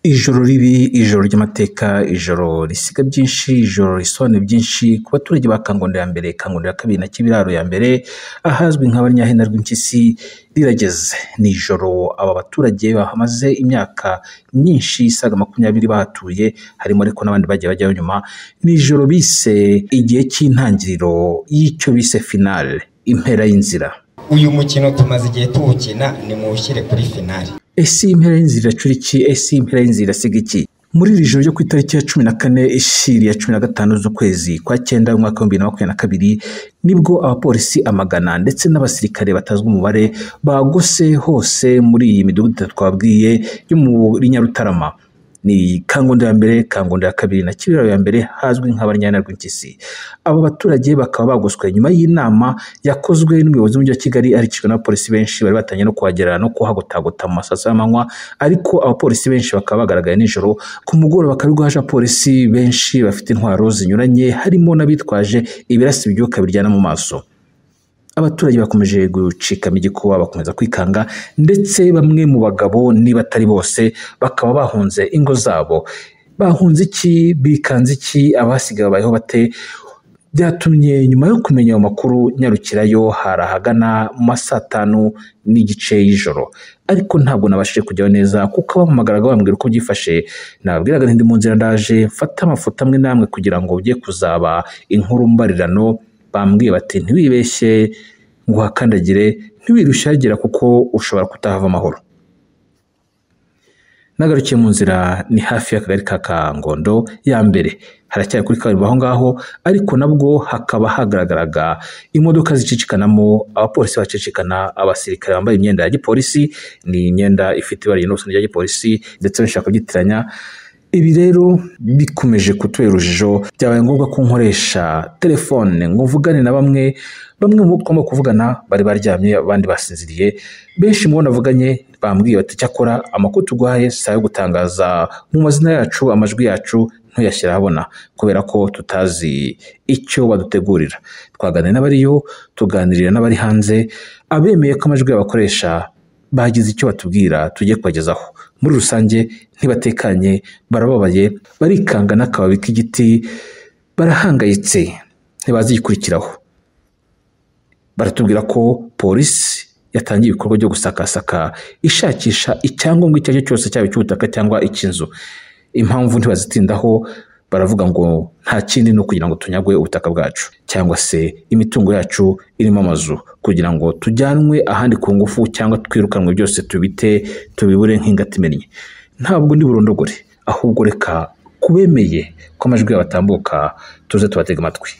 Ijoro ribi, ijoro ry'amateka, ijoro risiga byinshi, ijoro risobanura byinshi ku baturage ba Kangondo ya mbere, Kangondo ya kabiri na Kibiraro ya mbere, ahazwi nka Banyahene rw'Impyisi rirageze. Ni ijoro aba baturage bahamaze imyaka myinshi isaga 20 bahatuye, harimo ariko n'abandi bagiye bajyayo nyuma. Ni ijoro bise igihe cy'intangiriro y'icyo bise finale, impera y'inzira. Uyu mukino tumaze igihe tuwukina, nimuwushyire kuri finale. Ese impera y'inzira iracura iki? Ese impera y'inzira irasiga iki? Muri iri joro ryo ku itariki ya 14 ishiri ya 15 z'ukwezi kwa 9 umwaka wa 2022, nibwo abapolisi amagana ndetse n'abasirikare batazwi umubare bagose hose muri iyi midugudu twabwiye yo muri Nyarutarama. Ni Kangondo ya mbere, Kangondo ya kabiri na Kibiraro ya mbere, hazwi nka Banyana rw'Impyisi. Abo baturage bakaba bagoswe nyuma y'inama yakozwe n'umuyobozi w'umujyi wa Kigali aherekejwe n'abapolisi benshi bari batangiye no kuhagera no kuhagotagota mu masaha y'amanywa, ariko abapolisi benshi bakaba bagaragaye nijoro. Ku mugoroba bakaba haje abapolisi benshi bafite intwaro zinyuranye, harimo n'abitwaje ibirasi byuka biryana mu maso. Abaturage bakomeje gucikamo igikuba, bakomeza kwikanga, ndetse bamwe mu bagabo niba atari bose bakaba bahunze ingo zabo. Bahunze iki? Bikanze iki? Abasigaye babayeho bate? Byatumye nyuma yo kumenya ayo makuru nyarukirayo, hari ahagana mu ma saa 5:30 y'ijoro, ariko ntabwo nabashije kujyayo neza kuko abampamagaraga bambwira uko byifashe. Nababwiraga nti ndi mu nzira ndaje mfate amafoto amwe n'amwe kugira ngo ujye kuzaba inkuru mbarirano. Bambwiye bati ntiwibeshye ngo uhakandagire, ntiwirushagera kuko ushobora kutahava amahoro. Nagarukiye mu nzira, ni hafi y'akagari ka Kangondo ya mbere, haracyari kuri kaburimbo aho ngaho, ariko nabwo hakaba hagaragaraga imodoka zicicikanamo, abapolisi bacicikana, abasirikare bambaye imyenda ya gipolisi, ni imyenda ifite ibara ryenda gusa n'irya gipolisi, ndetse benshi bakabyitiranya. Ibi rero bikomeje kutubera urujijo, byabaye ngombwa ko nkoresha telefone ngo mvugane na bamwe mu bo tugomba kuvugana bari baryamye, abandi basinziriye. Benshi mu bo navuganye bambwiye bati cyakora amakuru tuguhaye si ayo gutangaza mu mazina yacu, amajwi yacu ntuyashyira ahabona kubera ko tutazi icyo badutegurira. Twaganiriye n'abariyo, tuganirira n'abari hanze, abemeye ko amajwi bakoresha bagize icyo batubwira tugiye kubagezaho. Muri rusange ntibatekanye, barababaye, barikanga n'akababi k'igiti, barahangayitse, ntibazi igikurikiraho. Baratubwira ko polisi yatangiye ibikorwa byo gusakasaka ishakisha icyangombwa icyo ari cyo cyose, cyaba icy'ubutaka cyangwa icy'inzu. Impamvu ntibazitindaho, baravuga ngo nta kindi ni ukugira ngo tunyagwe ubutaka bwacu cyangwa se imitungo yacu irimo amazu, kugira ngo tujyanwe ahandi ku ngufu cyangwa twirukanwe, byose tubite tubibure nk'ingata imennye. Ntabwo ndi burondogore, ahubwo reka kubemeye ko amajwi yabo atambuka tuze tubatega amatwi.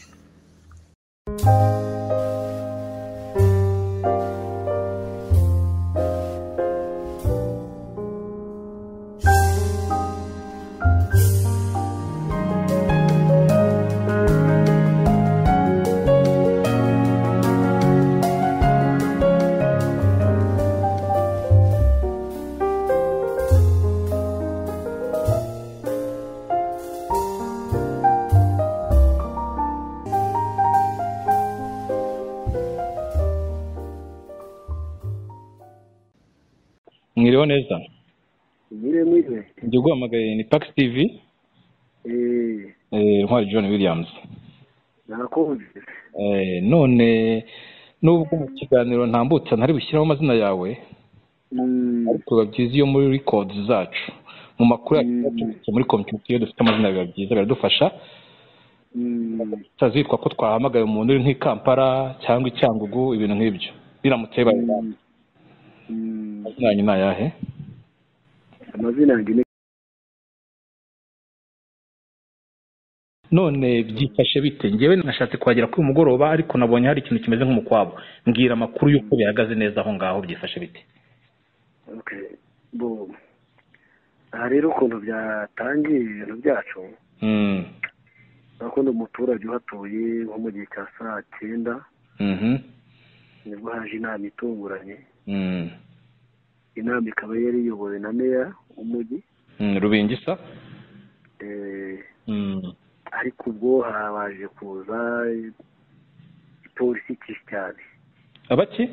Mwiriwe neza. Mwiriwe. Njye guhamagaye ni Pax TV. Ntwari John Williams. Nakumvise. None nubwo mu kiganiro ntambutsa ntari bushyiraho amazina yawe, ariko biba byiza iyo muri records zacu, mu makuru yacu muri computer iyo dufite amazina biba byiza, biradufasha. Tutazitwa ko twahamagaye umuntu uri nk'i Kampala cyangwa i Cyangugu, ibintu nk'ibyo biramutse bibaye. Amazina yanyu ni ayahe? Amazina yanjye ni None byifashe bite? Njyewe nashatse kuhagera kuri mugoroba, ariko nabonye hari ikintu kimeze nk'umukwabo. Mbwira amakuru y'uko bihagaze neza aho ngaho, byifashe bite? Okay, bo aha rero ukuntu byatangiye ibintu byacu, urabona umuturage uhatuye nko mu gihe cya saa 9, nibwo haje inama itunguranye. Inama ikaba yari iyobowe na meya w'umujyi Rubingisa. Ariko ubwo habaje kuza ipolisi cyinshi cyane. Abaki?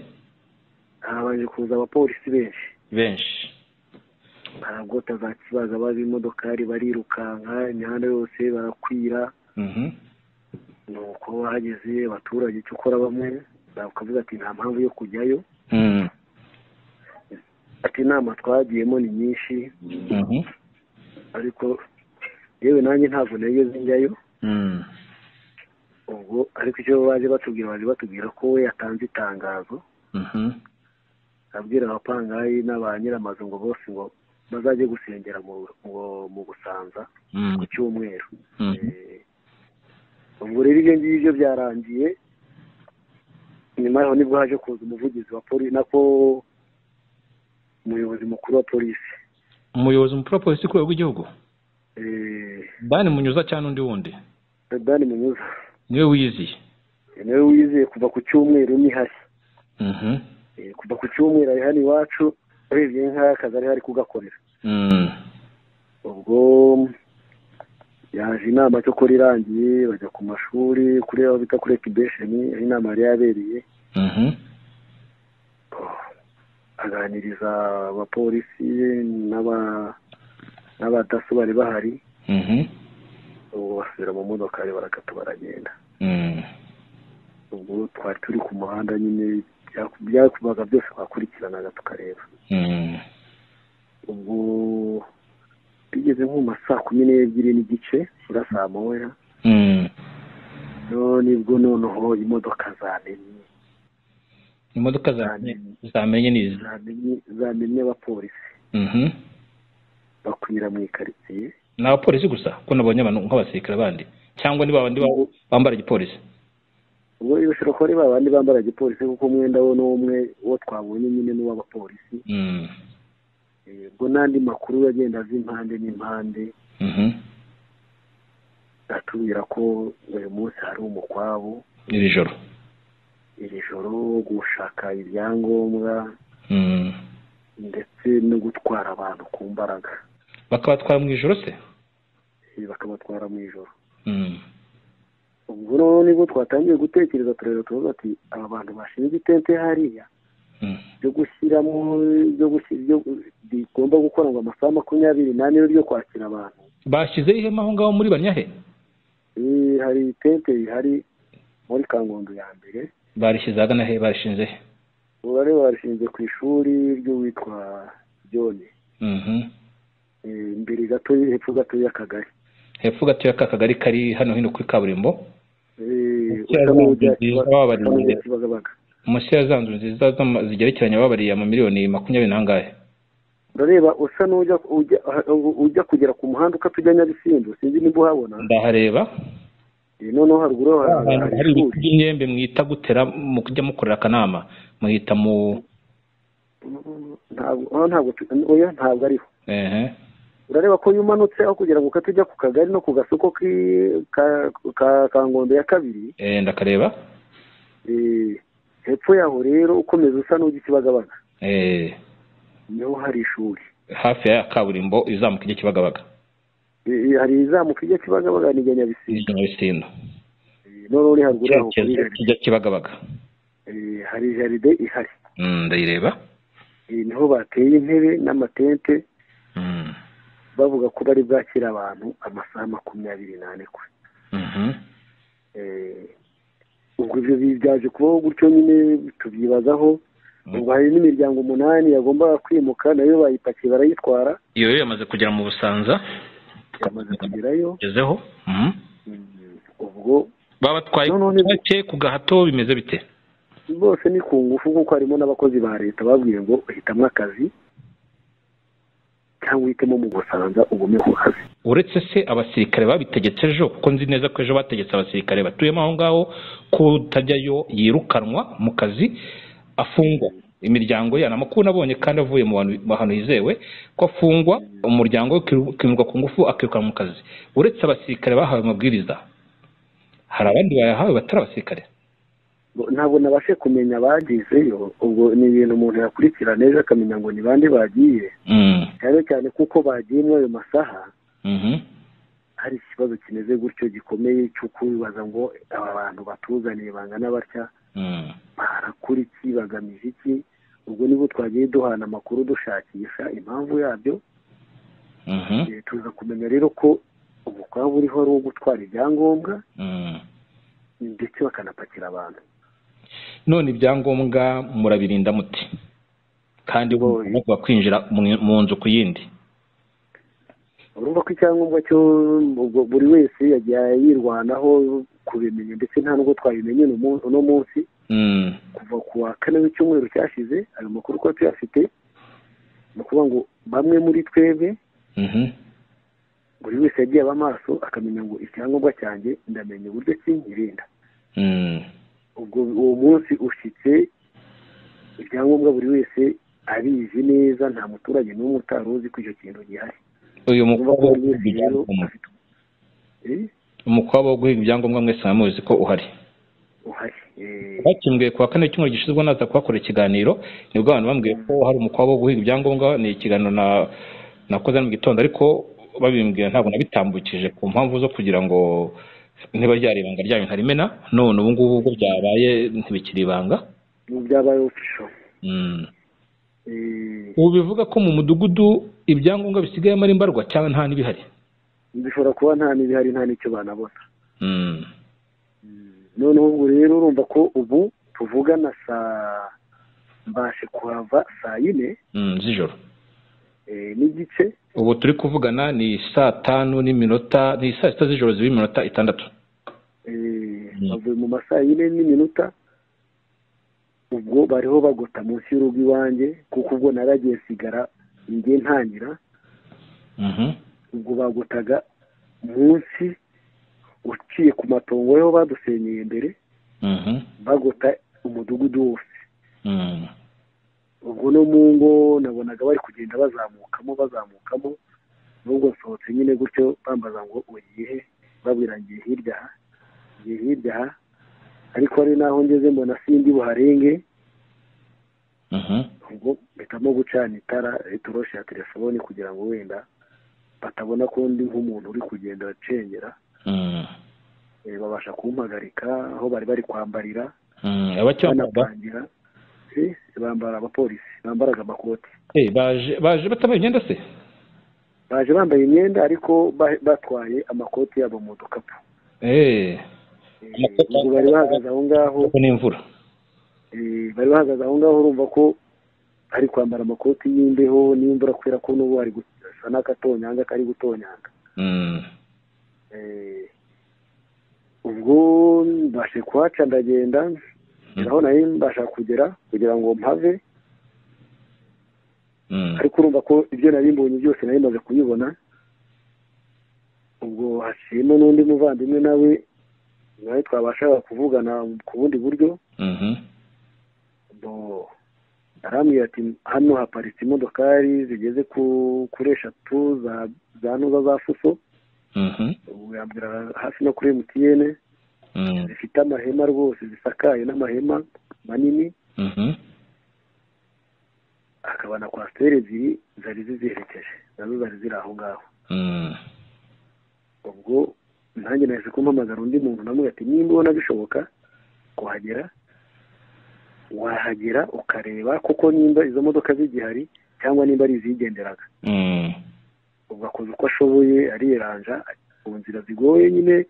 Habaje kuza abapolisi benshi benshi. Baragota za Kibagabaga, imodokari barirukanka, imihanda yose barakwira. Nuko hageze abaturage cyokora bamwe bakavuga ati nta mpamvu yo kujyayo. Ati inama twagiyemo ni nyinshi, ariko yewe nanjye ntabwo nageze njyayo. Ubwo ariko icyo baje batubwira ko we yatanze itangazo, abwira abapangayi n'aba nyiramazu ngo bose ngo bazajye gusengera mu Busanza ku cyumweru. Ubwo rero ibyo ngibyo byarangiye. Nyuma yaho nibwo haje kuza umuvugizi wa polisi, nako umuyobozi mukuru wa polisi. Umuyobozi mukuru wa polisi ku rwego rw'igihugu? Dani Munyuza cyangwa undi wundi? Dani Munyuza niwe wiyiziye. Niwe wiyiziye kuva ku cyumweru ni hasi. Kuva ku cyumweru ari hano iwacu, urebye nk'akazi ari hari kugakorera. Ubwo yaje inama cyo kora irangiye, bajya ku mashuri kuri aho bita kuri ekibesheni, aho inama yari yabereye. Aganiriza abapolisi n'abadaso bari bahari. Ubwo basubira mu modokari barakata baragenda. Ubwo twari turi ku muhanda nyine, byakubaga byose twakurikiranaga tukareba. Ubwo bigeze nko mu saa 12:30 ura saa 1, nibwo noneho imodoka zamenye. Imodoka zamenye ni zamenye abapolisi. Bakwira mu ikaritsiye. Ni abapolisi gusa ko nabonye abantu nk'abasirikare bandi, cyangwa ni babandi bambara igipolisi? Ubwo bishobora kuba ari babandi bambara igipolisi, kuko umwenda wo n'umwe wo twabonye nyine n'uw'abapolisi. Ubwo n'andi makuru yagenda aza impande n'impande, atubwira ko uyu munsi hari umukwabu iri joro gushaka ibyangombwa, ndetse no gutwara abantu ku mbaraga. Bakabatwara mu ijoro se? Bakabatwara mu ijoro. Ubwo noneho nibwo twatangiye gutekereza, tureba tuvuga ati aba bantu bashinze itente hariya byo gushyiramo byo bigomba gukora ngo amasaha 24 ryo kwakira abantu. Bashyizeho ihema aho ngaho muri Banyahe? Hari itente rihari muri Kangondo ya mbere. Barishyize ahagana he? Barishinze he? Bari barishinze ku ishuri ry'uwitwa John. Imbere gato, hepfo gato y'akagari. Hepfo gato y'akagari kari hano hino kuri kaburimbo. Munsi ya za nzu nziza zigerekeranye babariye amamiliyoni 20 n'angahe. Urareba usa n'ujya ujya kugera ku muhanda ukatujya Nyabisindu, sinzi niba uhabona. Ndahareba. Noneho haruguru hari ibiti by'imyembe mwita gutera mu kujya mukorera akanama, muhita mu ntabwo ariho. Urareba ko yumanutse aho kugira ngo ukatujya ku kagari no ku gasoko ka Kangondo ya kabiri. Ndakareba. Hepfo yaho rero ukomeza usa n'ujya Kibagabaga. Niho hari ishuri hafi ya kaburimbo izamuka ijya Kibagabaga. Hari izamuka ijya Kibagabaga n'ijya Nyabisindu. Noneho uri haruguru yaho ijya Kibagabaga. Hari jaride ihari. Ndayireba. Niho bateye intebe n'amatente. Bavuga ko bari bwakira abantu amasaha 24 kwe. Ubwo ibyo byaje kubaho gutyo nyine tubyibazaho. Ubwo hari n'imiryango 8 yagombaga kwimuka, nayo bayipakiye barayitwara. Iyo yamaze kugera mu Busanza, yamaze kugerayo. Gezeho. Ubwo babatwaye ku gahato bimeze bite? Bose ni ku ngufu, kuko harimo n'abakozi ba leta babwiye ngo hitamwe akazi cyangwa uhitemo mu Busanza ugume ku kazi. Uretse se abasirikare babitegetse ejo, kuko nzi neza ko ejo bategetse abasirikare batuyemo aho ngaho ko utajyayo yirukanwa mu kazi, afungwa imiryango ye. Amakuru nabonye kandi avuye mu bantu hizewe ko afungwa umuryango ukimirwa ku ngufu akirukanwa mu kazi. Uretse abasirikare bahawe amabwiriza, hari abandi bayahawe batari abasirikare? Ntabwo nabashe kumenya abagizeyo. Ubwo ni ibintu umuntu yakurikirana neza akamenya ngo ni bande bagiye, cyane cyane kuko bagiye muri ayo masaha. Hari ikibazo kimeze gutyo gikomeye cyo kubibaza ngo aba bantu batuzaniye bangana batya barakora iki, bagamije iki? Ubwo nibwo twagiye duhana amakuru dushakisha impamvu yabyo. Tuza kumenya rero ko umukwabu uriho ari uwo gutwara ibyangombwa ndetse bakanapakira abantu. None ibyangombwa murabirinda muti kandi mugomba kwinjira mu nzu ku yindi? Urumva ko icyangombwa cyo buri wese yagiye yirwanaho kubimenya, ndetse nta nubwo twabimenye uno munsi. Kuva ku wa kane w'icyumweru cyashize ayo makuru ko tuyafite, ni ukuvuga ngo bamwe muri twebwe buri wese yagiye aba maso akamenya ngo icyangombwa cyanjye ndamenya uburyo kinkirinda. Ubwo uwo munsi ushyitse ibyangombwa buri wese abizi neza, nta muturage n'umwe utari uzi ko icyo kintu gihari. Uyu umukwabu wo guhiga ibyangombwa mwese muramuzi ko uhari. Bakimbwiye ku wa kane w'icyumweru gishize ubwo naza kuhakora ikiganiro, nibwo abantu bambwiye ko hari umukwabu wo guhiga ibyangombwa. Ni ikiganiro nakoze mu gitondo, ariko babimbwiye ntabwo nabitambukije ku mpamvu zo kugira ngo niba ryari ibanga ryanyu ntarimena. None ubu ngubu ubwo byabaye ntibikiri ibanga, byabaye official. Ubu bivuga ko mu mudugudu ibyangombwa bisigayemo ari mbarwa cyangwa nta n'ibihari? Bishobora kuba nta n'ibihari, nta n'icyo banabona. Noneho ubwo rero urumva ko ubu tuvugana saa mbashe kuhava saa 4 z'ijoro n'igice. Ubu turi kuvugana ni saa 5 n'iminota, ni saa 6 z'ijoro zibiri iminota 6. Bavuye mu masaa 4 n'iminota, ubwo bariho bagota munsi y'urugo iwanjye, kuko ubwo naragiye sigara njye ntangira. Ubwo bagotaga munsi uciye ku matongo yo badusenyeye mbere, bagota umudugudu wose. Ubwo no mu ngo nabonaga bari kugenda bazamukamo, nubwo nsohotse nyine gutyo bambaza ngo ugiye he, babwira ngiye hirya aha, ngiye hirya aha, ariko ari naho ngeze mbona sindi buharenge. Ubwo mpitamo gucana itara itoroshi ya telefoni kugira ngo wenda batabona ko ndi nk'umuntu uri kugenda acengera. Babasha kumpagarika aho bari bari kwambarira. Abacyambagira bambara abapolisi bambaraga amakoti. Baje batambaye imyenda se? Baje bambaye imyenda ariko batwaye amakoti yabo mu dukapu. Ubwo bari bahagaze aho ngaho n'imvura. Bari bahagaze aho ngaho, urumva ko bari kwambara amakoti y'imbeho n'imvura kubera ko n'ubu ari gusa n'akatonyanga kari gutonyanga. Ubwo mbashe kuhaca ndagenda aho nari mbasha kugera kugira ngo mpave. Ariko urumva ko ibyo nari mbonye byose nari maze kubibona. Ubwo haciyemo n'undi muvandimwe nawe twabashaga kuvugana ku bundi buryo. Arambwira ati hano haparitse imodokari zigeze kuri 3 za ntuza za fuso. Ubu yambwira hafi no kuri MTN, zifite amahema rwose, zisakaye n'amahema manini. Hakaba na kwasiteri 2 zari ziziherekeje, nazo zari ziri aho ngaho. Ubwo nanjye nahise kumpamagara undi muntu namubwira ati nimba ubona bishoboka kuhagera wahagera ukareba kuko nimba izo modoka zigihari cyangwa nimba ari izigenderaga. Ubwo akoze uko ashoboye ariranja ku nzira zigoye nyine,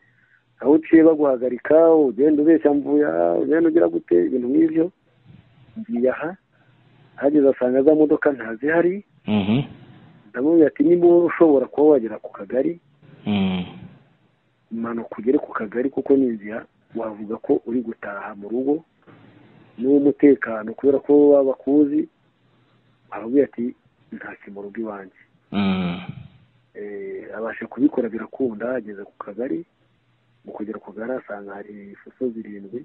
aho uciye baguhagarika ugenda ubeshya mvuya, ugenda ugira gute, ibintu nk'ibyo. Ngiye aha hageze asanga za modoka ntazihari. Ndamubwira ati nimba ushobora kuba wagera ku kagari, manuka ugere ku kagari kuko ni inzira wavuga ko uri gutaha mu rugo n'umutekano kubera ko bakuzi. Arabwira ati ntashye mu rugo iwanjye. Abasha kubikora birakunda, ageze ku kagari. Mu kugera ku kagari asanga hari fuso 7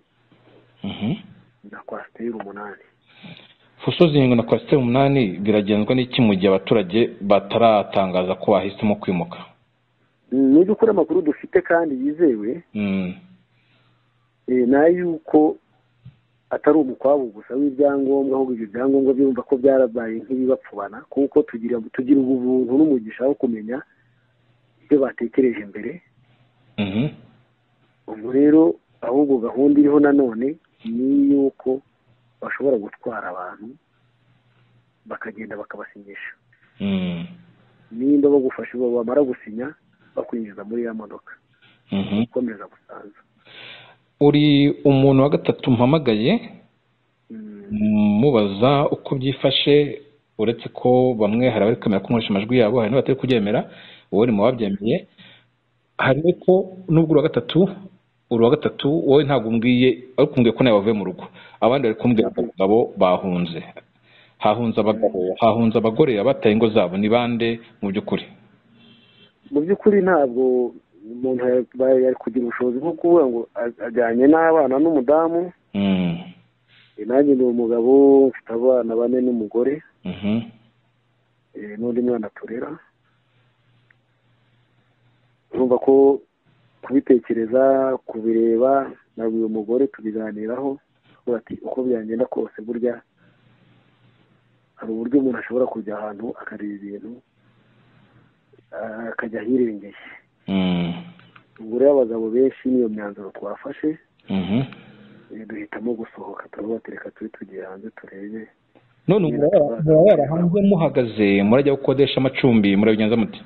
na kwasiteri 8. Fuso 7 na kwasiteri 8 biragenzwa n'iki mu gihe abaturage bataratangaza ko bahisemo kwimuka? Mu by'ukuri amakuru dufite kandi yizewe n'ay'uko atari umukwabu gusa w'ibyangombwa, ahubwo ibyo byangombwa byumva ko byarabaye nk'ibibapfubana, kuko tugira ubuntu n'umugisha wo kumenya ibyo batekereje mbere. Ubwo rero ahubwo gahunda iriho nanone ni yuko bashobora gutwara abantu bakagenda bakabasinyisha. Nimba bagufashe bamara gusinya bakwinjiza muri ya modoka ukomeza gusanza. Uri umuntu wa gatatu mpamagaye mubaza uko byifashe, uretse ko bamwe hari abari kwemera ko nkoresha amajwi yabo, hari n'abatari kubyemera, wowe ni mu babyemeye. Hari ko nubwo uwa gatatu wowe ntabwo umbwiye, ariko umbwiye ko nawe wavuye mu rugo, abandi bari kumbwira ko abagabo bahunze, hahunze abagabo, hahunze abagore, abataye ingo zabo ni bande mu by'ukuri? Mu by'ukuri ntabwo umuntu yari kugira ubushobozi bwo kuvuga ngo ajyanye n'abana n'umudamu. Nanjye ni umugabo mfite abana bane n'umugore n'undi mwana turera. Urumva ko kubitekereza, kubireba, nabwo uyu mugore tubiganiraho, ati uko byagenda kose burya hari uburyo umuntu ashobora kujya ahantu akareba ibintu akajya ahirengeye. Ubwo rero abagabo benshi niyo myanzuro twafashe, duhitamo gusohoka, turabatereka turi tugiye hanze turebe. None murara hanze muhagaze, murajya gukodesha amacumbi, murabigenza muti?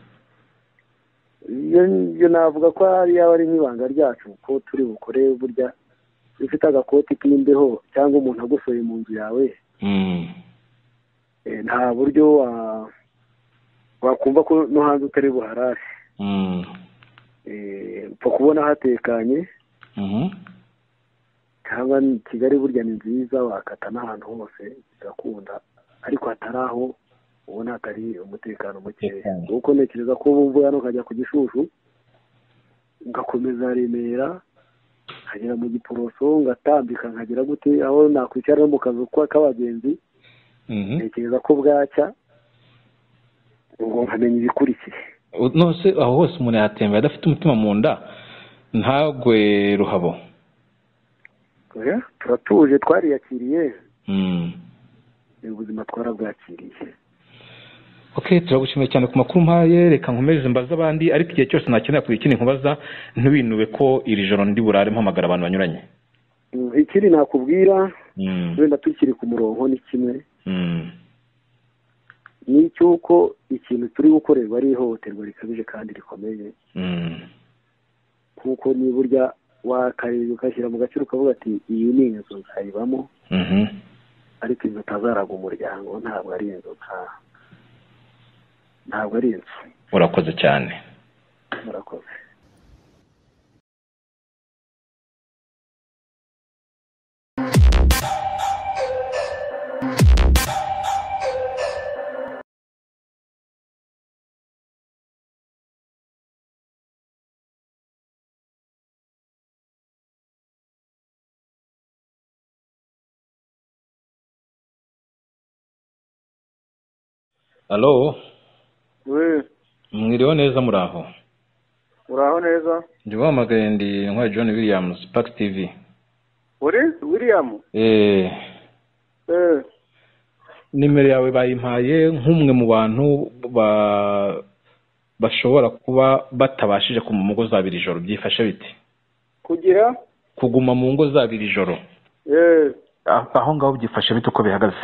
Iyo navuga ko ari yaba ari nk'ibanga ryacu ko turi bukore. Burya iyo ufite agakoti k'imbeho cyangwa umuntu agusoye mu nzu yawe, nta buryo wakumva ko no hanze utari buharare. Upfa kubona hatekanye, cyangwa Kigali burya ni nziza, wakata n'ahantu hose bigakunda, ariko hatari aho ubona hatari umutekano mukeya. Kuko ntekereza ko ubu mvuye hano ukajya ku Gishushu, ngakomeza Remera, nkagera mu Giporoso, ngatambika nkagera gute aho nakwicara no mu kazu k'abagenzi, ntekereza ko bwacya ubwo nkamenya ibikurikiye. Nose aho hose umuntu yatembera adafite umutima mu nda ntagwe ruhabo? Turatuje, twariyakiriye, ubuzima twarabwakiriye. Okay, turagushimiye cyane ku makuru mpaye. Reka nkomeze mbaza abandi, ariko igihe cyose nakenera kugira ikindi nkubaza ntiwinube ko iri joro ndi burare mpamagara abantu banyuranye. Ikindi nakubwira wenda tukiri ku murongo ni kimwe, ni cy'uko ikintu turi gukorerwa ari ihohoterwa rikabije kandi rikomeye. Kuko ni burya wakareba ugashyira mu gaciro ukavuga ati iyi ni inzu nzayibamo, ariko inzu utazaraga umuryango ntabwo ari inzu, ntabwo ari inzu. Urakoze cyane. Murakoze. Allo? Oui. Mwiriwe neza, muraho? Muraho neza. Ndi wahamagaye ndi Ntwari John Williams, Pax TV. Uri William? Nimero yawe bayimpaye nk'umwe mu bantu bashobora kuba batabashije kuguma mu ngo zabo iri joro. Byifashe bite? Kugira? Kuguma mu ngo zabo iri joro. Aho ngaho byifashe bite uko bihagaze?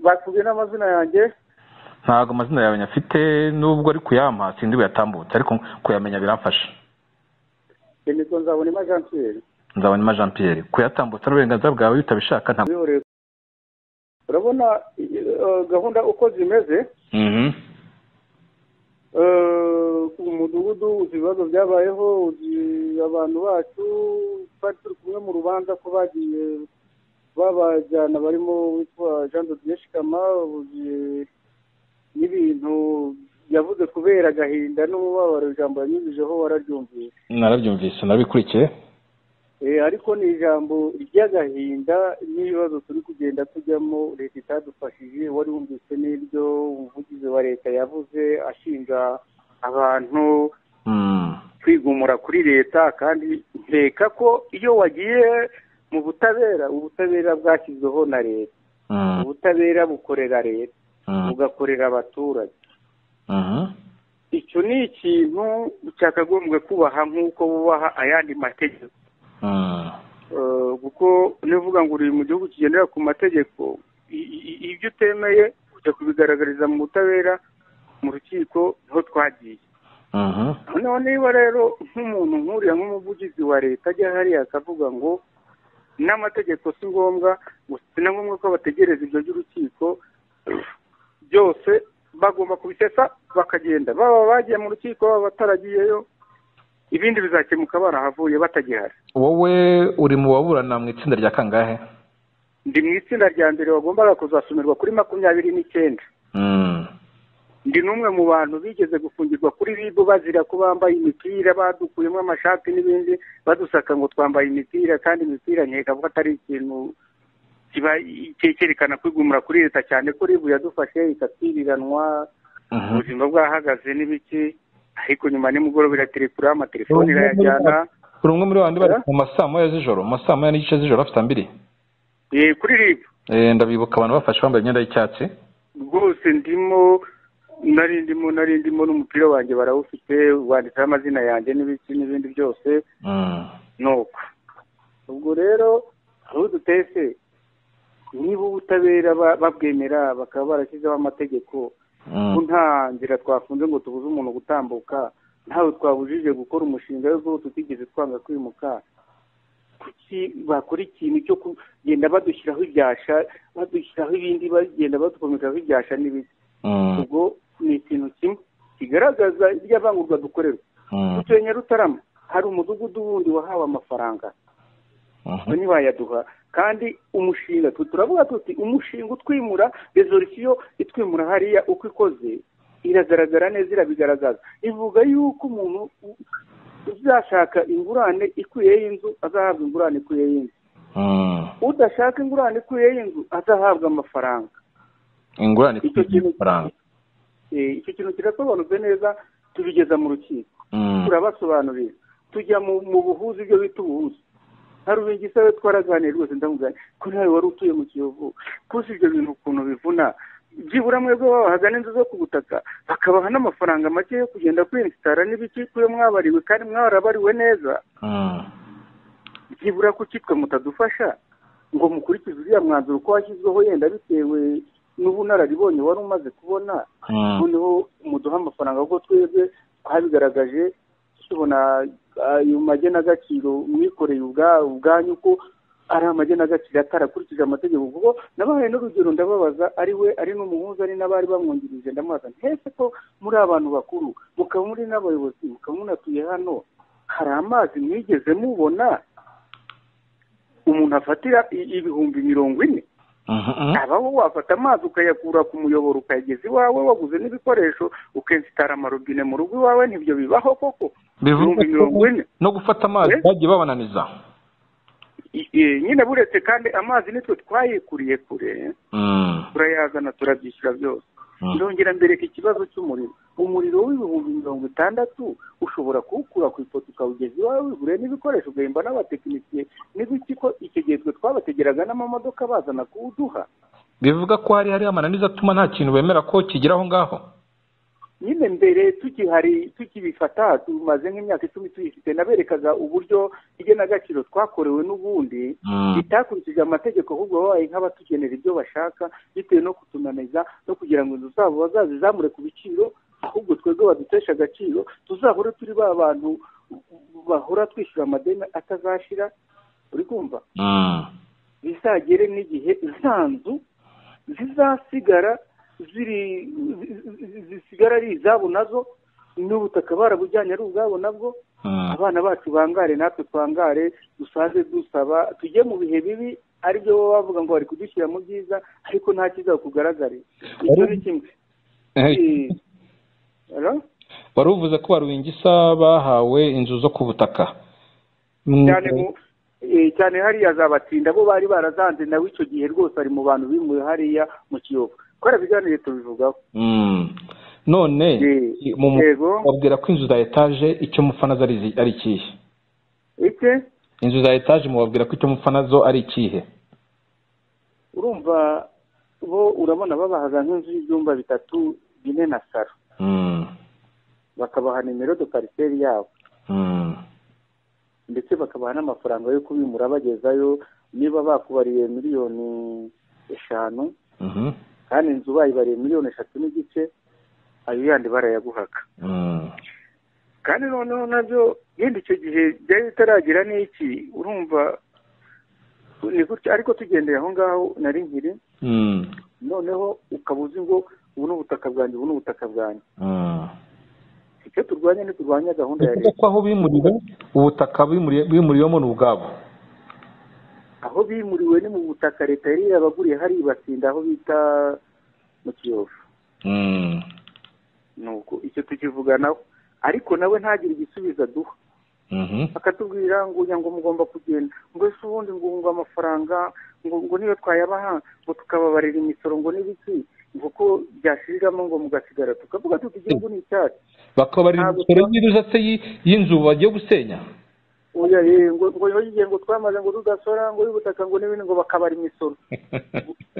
Bakubwiye n'amazina yanjye? Ntabwo amazina yawe nyafite, nubwo ari kuyampa sindi buyatambutse, ariko kuyamenya biramfasha. Nitwa Nzabonimpa Jean Pierre. Nzabonimpa Jean Pierre, kuyatambutsa n'uburenganzira bwawe utabishaka ntabwo. Urabona gahunda uko zimeze? Ku mudugudu uzi ibibazo byabayeho, uzi abantu bacu twari turi kumwe mu rubanza ko bagiye babajyana, barimo witwa Jean de Dieu Shikama, uzi n'ibintu yavuze kubera agahinda n'umubabaro, ijambo yanyujijeho wararyumvise? Narabyumvise, narabikurikiye. Ariko ni ijambo ry'agahinda n'ibibazo turi kugenda tujyamo, leta itadufashije. Wari wumvise n'ibyo umuvugizi wa leta yavuze ashinja abantu kwigumura kuri leta, kandi nkeka ko iyo wagiye mu butabera, ubutabera bwashyizweho na leta, ubutabera bukorera leta, bugakorera abaturage. Icyo ni ikintu cyakagombwe kubaha nk'uko bubaha ayandi mategeko. Kuko nivuga ngo uri mu gihugu kigendera ku mategeko, ibyo utemeye Kujya kubigaragariza mu butabera mu rukiko niho twagiye. Noneho niba rero nk'umuntu nk'uriya nk'umuvugizi wa leta ajya hariya akavuga ngo n'amategeko si ngombwa, si na ngombwa ko bategereza ibyo by'urukiko byose, bagomba kubisesa bakagenda, baba bagiye mu rukiko baba bataragiyeyo, ibindi bizakemuka barahavuye batagihari. Wowe uri mu baburana mu itsinda rya kangahe? Ndi mu itsinda rya mbere wagombaga kuzasomerwa kuri 29. Ndi n'umwe mu bantu bigeze gufungirwa kuri RIB bazira ko bambaye imipira, badukuyemo amashati n'ibindi, badusaka ngo twambaye imipira, kandi imipira nkeka ko atari ikintu kiba cyerekana kwigumura kuri leta, cyane ko RIB yadufashe ikatwiriranwa, ubuzima bwahagaze n'ibiki, ariko nyuma nimugoroba iraterekura, amatelefoni irayajyana. Uri umwe muri bandi bari mu masaa moya z'ijoro, mu masaa moya n'igice z'ijoro afite 2? Kuri RIB. Ndabibuka abantu bafashe bambaye imyenda y'icyatsi. Rwose ndimo, nari ndimo n'umupira wanjye barawufite, wanditseho amazina yanjye n'ibiki n'ibindi byose. Nuko ubwo rero aho dutese, niba ubutabera babwemera bakaba barashyizeho amategeko, ko nta nzira twafunze ngo tubuze umuntu gutambuka, ntawe twabujije gukora umushinga w'uko tutigeze twanga kwimuka, kuki bakora ikintu cyo kugenda badushyiraho ibyasha, badushyiraho ibindi, bagenda badukomekaho ibyasha n'ibiki? Ubwo ni ikintu kimwe kigaragaza irya vangurwa dukorerwa. Dutuye Nyarutarama, hari umudugudu wundi wahawe amafaranga, ntibayaduha, kandi umushinga turavuga tuti umushinga utwimura, resolution itwimura hariya uko ikoze iragaragara neza, irabigaragaza, ivuga yuko umuntu uzashaka ingurane ikwiye y'inzu azahabwa ingurane ikwiye y'inzu, udashaka ingurane ikwiye y'inzu azahabwa amafaranga. Ingurane ikwiye amafaranga. Icyo kintu kirasobanutse neza, tubigeza mu rukiko, turabasobanurira, tujya mu buhuzi, ibyo bita ubuhuzi. Hari Rubingisa we twaraganiriye rwose, ndamugana ko nawe wari utuye mu Kiyovu, ko si ibyo bintu ukuntu bivuna, byibura mwebwe babahaga n'inzu zo ku butaka, bakabaha n'amafaranga make yo kugenda kwinsitara n'ibiki, kuyo mwabariwe kandi mwarabariwe neza, byibura kuki twe mutadufasha ngo mukurikize uriya mwanzuro uko washyizweho, yenda bitewe n'ubunararibonye wari umaze kubona, noneho muduha amafaranga, kuko twebwe twabigaragaje tubona ayo magenagaciro mwikoreye ubwanyu ko ari amagenagaciro atarakurikije amategeko. Kuko nabahaye n'urugero, ndababaza, ari we ari n'umuhuza ari n'abari bamwungirije, ndamubaza ntese ko muri abantu bakuru mukaba muri n'abayobozi mukaba munatuye hano, hari amazi mwigeze mubona umuntu afatira 40,000? Abaho wafata amazi ukayakura ku muyoboro ukayageza iwawe, waguze n'ibikoresho ukensitara amarobine mu rugo iwawe, ntibyo bibaho koko? 40,000 no gufata amazi bagiye babananiza nyine, buretse kandi amazi nitwe twayikuriye kure, turayazana turabyishyura byose. Ndongera mbereka ikibazo cy'umuriro, umuriro w'60,000 ushobora kuwukura ku ipoto ukawugeza iwawe wiguriye n'ibikoresho, ugahemba n'abatekinisiye n'ibiki, ko icyo gihe twe twabategeraga n'amamodoka bazana kuwuduha. Bivuga ko hari amananiza atuma nta kintu bemera ko kigira aho ngaho. Nyine mbere tukihari tukibifata, tumaze nk'imyaka 10 tuyifite, naberekaga uburyo igenagaciro twakorewe n'ubundi bitakurikije amategeko, ahubwo babaye nk'abatugenera ibyo bashaka bitewe no kutunaniza no kugira ngo inzu zabo bazazizamure ku biciro, ahubwo twebwe badutesha agaciro, tuzahore turi ba bantu bahora twishyura amadeni atazashira. Uri kumva? Bizagere n'igihe za nzu zizasigara ziri zisigara ari izabo nazo, n'ubutaka barabujyanye ari ubwabo nabwo, abana bacu bangare natwe twangare, dusaze dusaba, tujye mu bihe bibi, aribyo baba bavuga ngo bari kudushyira mu byiza, ariko nta cyiza kugaragare. Icyo ni kimwe. Wari uvuze ko Rubingisa bahawe inzu zo ku butaka cyane hariya zabatsinda, bo bari barazanze, nawe icyo gihe rwose ari mu bantu bimuye hariya mu Kiyovu, twarabiganiriye tubivugaho. None mubabwira ko inzu za etaje icyo mufana zo ari ikihe? Inzu za etaje mubabwira ko icyo mufana zo ari ikihe? Urumva bo urabona babahaga nk'inzu y'ibyumba 3, 4 na saro, bakabaha nimero de parcelle yabo, ndetse bakabaha n'amafaranga yo kubimura bagezayo. Niba bakubariye 5 miliyoni Kandi inzu bayibariye 3.5 miliyoni, ayo yandi barayaguhaga. Kandi noneho nabyo yenda icyo gihe byari bitaragira n'iki, urumva ni gutya. Ariko tugendeye aho ngaho nari nkiri, noneho ukaba uzi ngo ubu ni ubutaka bwanjye, ubu ni ubutaka bwanjye. Icyo turwanya, ntiturwanya gahunda ya leta. Ko aho bimuriwe, ubutaka bimuriwemo ni ubwabo? Aho bimuriwe ni mu butaka leta yari yarabaguriye hari Batsinda, aho bita mu Kiyovu. Nuko icyo tukivuganaho, ariko nawe ntagire igisubizo aduha. Akatubwira ngo ngo mugomba kugenda, ngo ese ubundi ngo amafaranga ngo niyo twayabaha, ngo tukababarira imisoro, ngo n'ibiki, ngo ko byashiriramo ngo mugasigara. Tukavuga tuti igihugu ni icyacu. Bakabarira imisoro y'iruza se y'inzu bagiye gusenya? Oya, ngo igihe ngo twamaze ngo tudasora ngo y'ubutaka ngo n'ibindi, ngo bakabara imisoro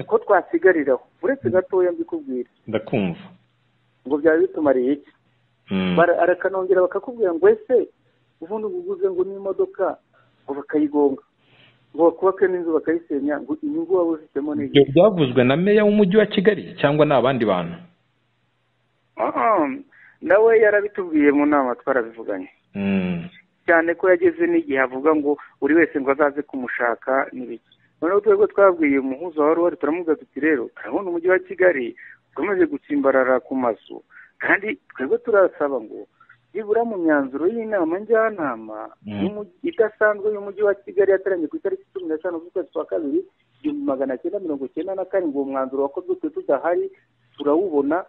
ko twasigariraho. Uretse gatoya mbikubwira. Ndakumva. Ngo byaba bitumariye iki? Arakanongera bakakubwira ngo ese ubundi uguze ngo n'imodoka ngo bakayigonga, ngo bakubake n'inzu bakayisenya, ngo inyungu waba ufitemo ni Ibyo byavuzwe na meya w'umujyi wa Kigali cyangwa ni abandi bantu? Nawe yarabitubwiye mu nama, twarabivuganye. Cyane ko yageze n'igihe avuga ngo buri wese ngo azaze kumushaka n'ibiki. Noneho twebwe twabwiye umuhuza wari uhari, turamubwira tuti rero turabona umujyi wa Kigali ukomeje gutsimbarara ku mazu, kandi twebwe turasaba ngo nibura mu myanzuro y'inama njyanama idasanzwe y'umujyi wa Kigali yateranye ku itariki 15 z'ukwezi kwa kabiri 1997, uwo mwanzuro wakozwe twe tudahari turawubona,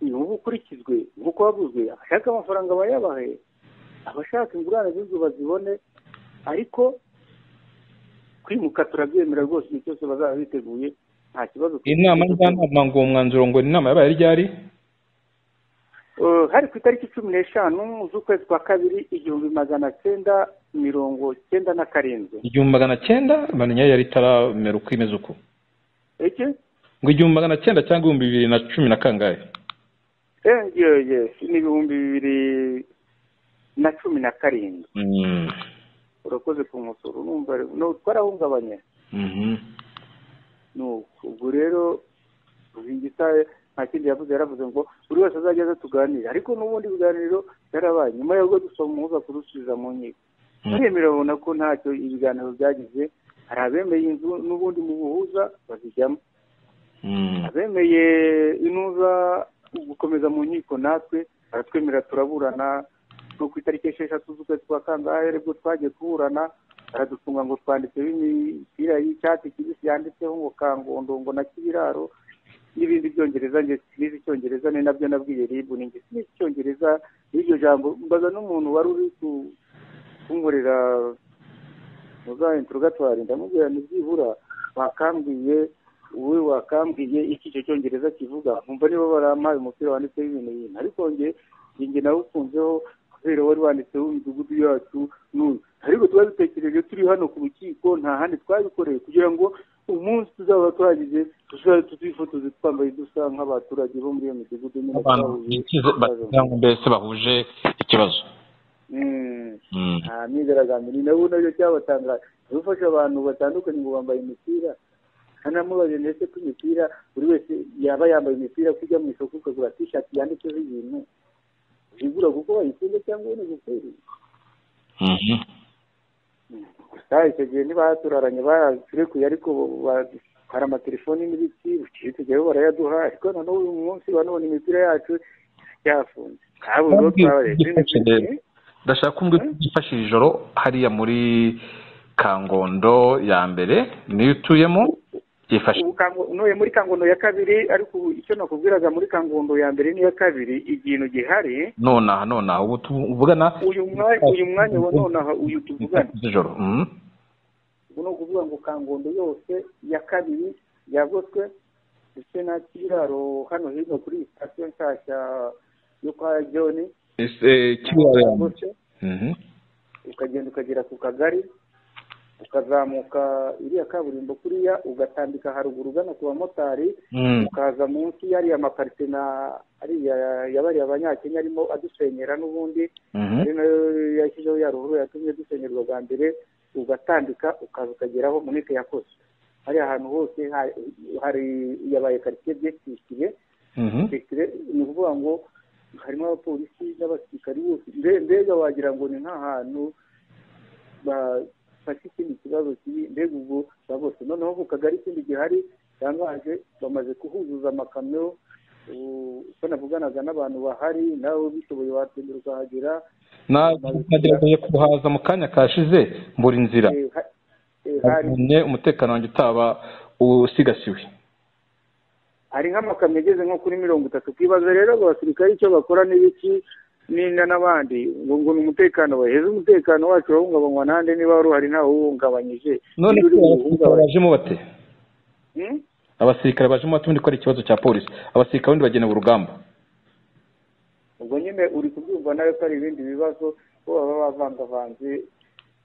niwo ukurikizwe nk'uko wavuzwe. Abashaka amafaranga bayabahe, abashaka ingurane z'inzu bazibone, ariko kwimuka turabyemera rwose, igihe cyose bazaba biteguye nta kibazo. Inama njyanama ngo uwo mwanzuro, ngo inama yabaye ryari? Hari ku itariki 15 z'ukwezi kwa kabiri 1997. 1900 menya yari itaramera uko imeze uko. Iki? Ngo 1900 cyangwa 2010 na kangahe? Yes, ni 2017. Urakoze ku musoro. Numva no twarahungabanye. Ubwo rero Rubingisa nta kindi yavuze, yaravuze ngo buri wese azajya aza tuganire. Ariko n'ubundi ibiganiro byarabaye nyuma y'ubwo dusoma umuhuza kurusubiza mu nkiko, baremera, babona ko ntacyo ibiganiro byagize. Hari abemeye inzu n'ubundi mu buhuza bazijyamo, abemeye inuza gukomeza mu nkiko natwe baratwemerera turaburana. No ku itariki 6 z'ukwezi kwa kangahe aribwo twagiye kuburana, baradufunga ngo twanditseho imipira y'icyatsi kibisi yanditseho ngo Kangondo ngo na Kibiraro n'ibindi byongereza. Njye sinizi icyongereza, ni nabyo nabwiye RIB, ni njye sinizi icyongereza n'iryo jambo. Mbaza n'umuntu wari uri kunkorera muza interrogatoire, ndamubwira ni byibura wakambwiye, wowe wakambwiye iki icyo cyongereza kivuga, nkumva niba barampaye umupira wanditseho ibintu bintu. Ariko njye nawukunzeho kubera wari wanditseho imidugudu yacu n'uyu. Ariko twabitekereje turi hano ku rukiko, nta handi twabikoreye, kugira ngo umunsi tuzaba twagize tuzabe tuzifotoze twambaye dusa nk'abaturage bo muri iyo midugudu nyine twahuye, mbese bahuje ikibazo. Nta myigaragambyo, ni nabo nabyo cyabatangaje, ufasha abantu batandukanye ngo bambaye imipira. Kanamubaje ndetse ko imipira buri wese yaba yambaye imipira, kujya mu isoko ukagura t-shirt yanditseho ibintu, uyigura kuko wayikunze cyangwa ubona gukwiriye? Gusa icyo gihe ntibaturaranye, baraturekuye, ariko hari amatelefoni n'ibiki, bukeye tujyayo barayaduha. Ariko noneho uyu munsi wa none imipira yacu yafunze. Ndashaka kumbwira uko byifashe ijoro hariya muri Kangondo ya mbere, niyo utuyemo, byifashe. Ntuye muri Kangondo ya kabiri, ariko icyo nakubwiraga, muri Kangondo ya mbere n'iya kabiri ikintu gihari Nonaha ubu tuvugana? Uyu mwanya wa nonaha uyu tuvugana z'ijoro. Ubu ni ukuvuga ngo Kangondo yose ya kabiri yagoswe, ndetse na Kiraro hano hino kuri sitasiyo nshyashya yo kwa John. Kiraro. Ukagenda ukagera ku kagari, ukazamuka iriya kaburimbo kuriya, ugatambika haruguru ugana ku bamotari, ukaza munsi y'ariya makarite na ariya yabariye abanyakenya arimo adusenyera n'ubundi, ari nayo yashyizeho ya ruhurura yatumye dusenyerwa bwa mbere, ugatambika ukaza ukageraho Munike yakoze. Hari ahantu hose hari yabaye quartier byekikire, ni ukuvuga ngo harimo abapolisi n'abasirikari bose, mbega wagira ngo ni nk'ahantu bafashe ikindi kibazo kibi, mbega ubwo bose. Noneho ku kagari ikindi gihari cyangaje bamaze kuhuzuza amakamyo, uko navuganaga n'abantu bahari nawe bishoboye watembera ukahagera. Nagerageje kuhaza mu kanya kashize mbura inzira, umutekano wanjye utaba usigasiwe. Hari nk'amakamyo ageze nko kuri 30. Kwibaza rero abasirikari icyo bakora n'ibiki n'inda n'abandi ngo ni umutekano baheze, umutekano wacu urahungabanywa nande niba wari uhari ntawe uwuhungabanyije. None bajemo bate? Abasirikare bajemo bate ubundi ko ari ikibazo cya polisi? Abasirikare ubundi bagenewe urugamba. Ubwo nyine uri kubyumva nawe ko ari ibindi bibazo ko baba bavangavanze,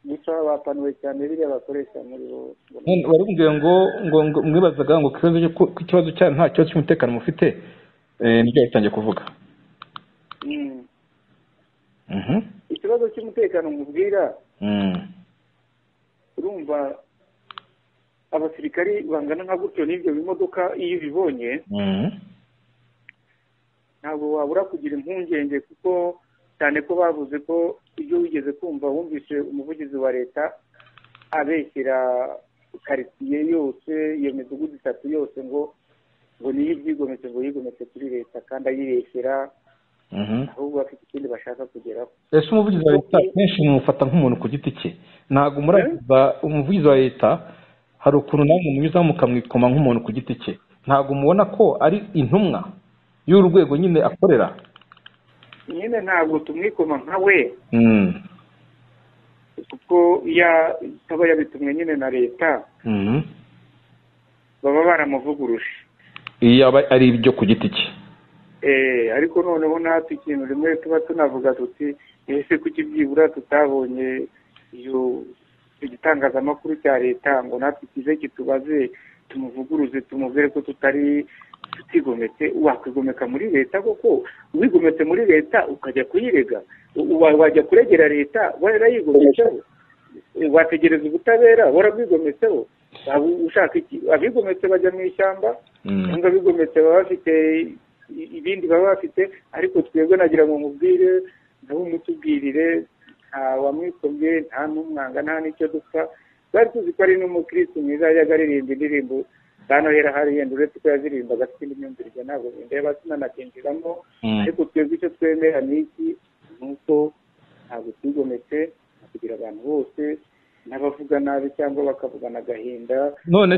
gusa bapanuwe cyane biriya bakoresha muri bo. Wari umbwiye ngo mwibazaga ngo ikibazo cya nta kibazo cy'umutekano mufite, nibyo yatangiye kuvuga. Ikibazo cy'umutekano mubwira, urumva abasirikari bangana nka gutyo n'ibyo bimodoka iyo ubibonye ntabwo wabura kugira impungenge, kuko cyane ko bavuze ko ibyo wigeze kumva wumvise umuvugizi wa leta abeshyira karitsiye yose, iyo midugudu 3 yose ngo niyo ibyigometse, ngo yigometse kuri leta kandi ayibeshyira, ahubwo bafite ikindi bashaka kugeraho. Ese umuvugizi wa leta kenshi mumufata nk'umuntu ku giti cye? Ntabwo muraza umuvugizi wa leta hari ukuntu namwe munyuzamo mukamwikoma nk'umuntu ku giti cye, ntabwo mubona ko ari intumwa y'urwego nyine akorera? Nyine ntabwo tumwikoma nka we, kuko yaba yabitumwe nyine na leta, baba baramuvuguruje iyo aba ari ibyo ku giti cye. Ariko noneho natwe ikintu rimwe tuba tunavuga tuti ese kuki byibura tutabonye iyo igitangazamakuru cya leta ngo natwe kize kitubaze tumuvuguruze tumubwire ko tutari tutigometse. Wakwigomeka muri leta koko? Wigometse muri leta ukajya kuyirega, wajya kuregera leta warayigometsemo, wategereza ubutabera warabwigometseho, ushaka iki? Abigometse bajya mu ishyamba, cyangwa abigometse baba bafite ibindi baba bafite, ariko twebwe nagira ngo mubwire nawe umutubwirire, nta wamwikomye, nta n'umwanga, nta n'icyo dupfa. Twari tuzi ko ari n'umukristo mwiza, yajyaga aririmba indirimbo za Noheli ahari, yenda uretse ko yazirimbaga afite indi myumvire ntabwo ndeba sinanakinjiramo, ariko twebwe icyo twemera ni iki? Ni uko ntabwo twigometse kugira abantu bose n'abavuga nabi cyangwa bakavugana agahinda. None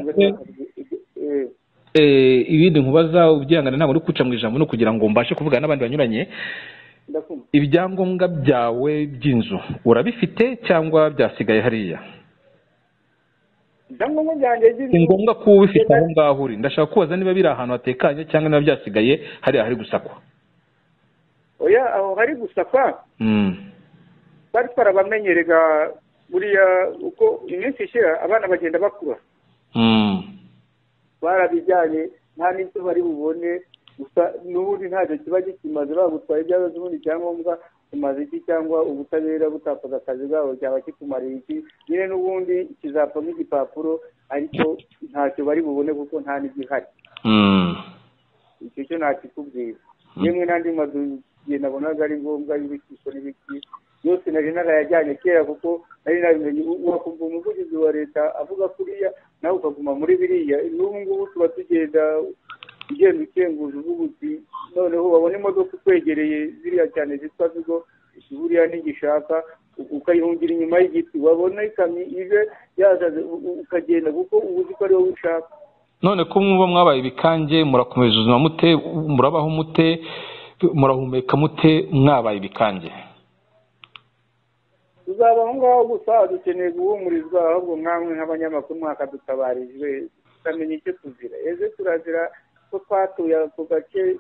se ibindi nkubaza ubyihangane ntabwo uri kuca mu ijambo no kugira ngo mbashe kuvugana n'abandi banyuranye. Ibyangombwa byawe by'inzu urabifite cyangwa byasigaye hariya? Ibyangombwa byanjye by'inzu ni ngombwa ko ubifite aho ngaho uri. Ndashaka kubaza niba biri ahantu hatekanye cyangwa niba byasigaye hariya hari gusakwa. Oya, aho hari gusakwa twari twarabamenyerega buriya uko iminsi ishira abana bagenda bakura, barabijyanye nta n'icyo bari bubone, gusa n'ubundi ntacyo kiba gikimaze, bagutwaye ibyabazo ubundi icyangombwa umaze iki, cyangwa ubutabera butakoze akazi bwabo cyaba kikumariye iki? Nyine n'ubundi kizapfa nk'igipapuro, ariko ntacyo bari bubone kuko nta n'igihari. Icyo cyo ntakikubwira. Yemwe n'andi mazu igihe nabonaga ari ngombwa y'urukiko n'ibiki yose nari narayajyanye kera, kuko nari nabimenye. Wakumva umuvugizi wa leta avuga kuriya nawe ukaguma muri biriya. N'ubu ngubu tuba tugenda ugenda ukenguza uvuga uti noneho wabona imodoka ikwegereye ziriya cyane zitwa Vigo, buriya ntigishaka, ukayihungira inyuma y'igiti, wabona ikamyo ije yazaze ukagenda kuko uba uzi ko ari wowe ushaka. None ko mwuba mwabaye ibikange, murakomeza ubuzima mute? Murabaho mute? Murahumeka mute mwabaye ibikange? Tuzaba aho ngaho gusa dukeneye guhumurizwa, ahubwo nkamwe nk'abanyamakuru mwakadutabarijwe tukamenya icyo tuzira. Ese turazira ko twatuye ako gace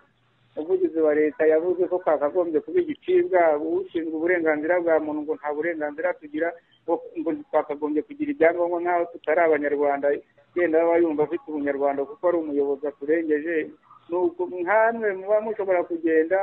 umuvugizi wa leta yavuze ko kakagombye kuba igicibwa, ushinzwe uburenganzira bwa muntu ngo nta burenganzira tugira, ngo twakagombye kugira ibyangombwa nk'aho tutari abanyarwanda, yenda aba yumva afite ubunyarwanda kuko ari umuyobozi aturengeje. Nuko nkamwe muba mushobora kugenda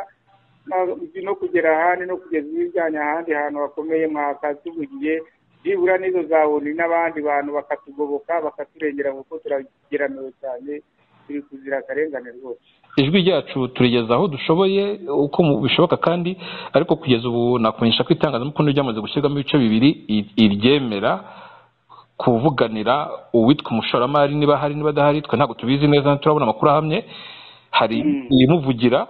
no kugera ahandi no kugeza ibijyanye ahandi hantu hakomeye mwakatuvugiye, Byibura n'izo za ONU n'abandi bantu bakatugoboka bakaturengera, kuko turageramiwe cyane, turi kuzira akarengane rwose. Ijwi ryacu turigeza aho dushoboye uko bishoboka, kandi ariko kugeza ubu nakumenyesha ko itangazamakuru ryamaze gushyirwamo ibice bibiri, iryemera kuvuganira uwitwa umushoramari niba hari niba adahari, twe ntabwo tubizi neza, turabona amakuru ahamye. Hari irimuvugira,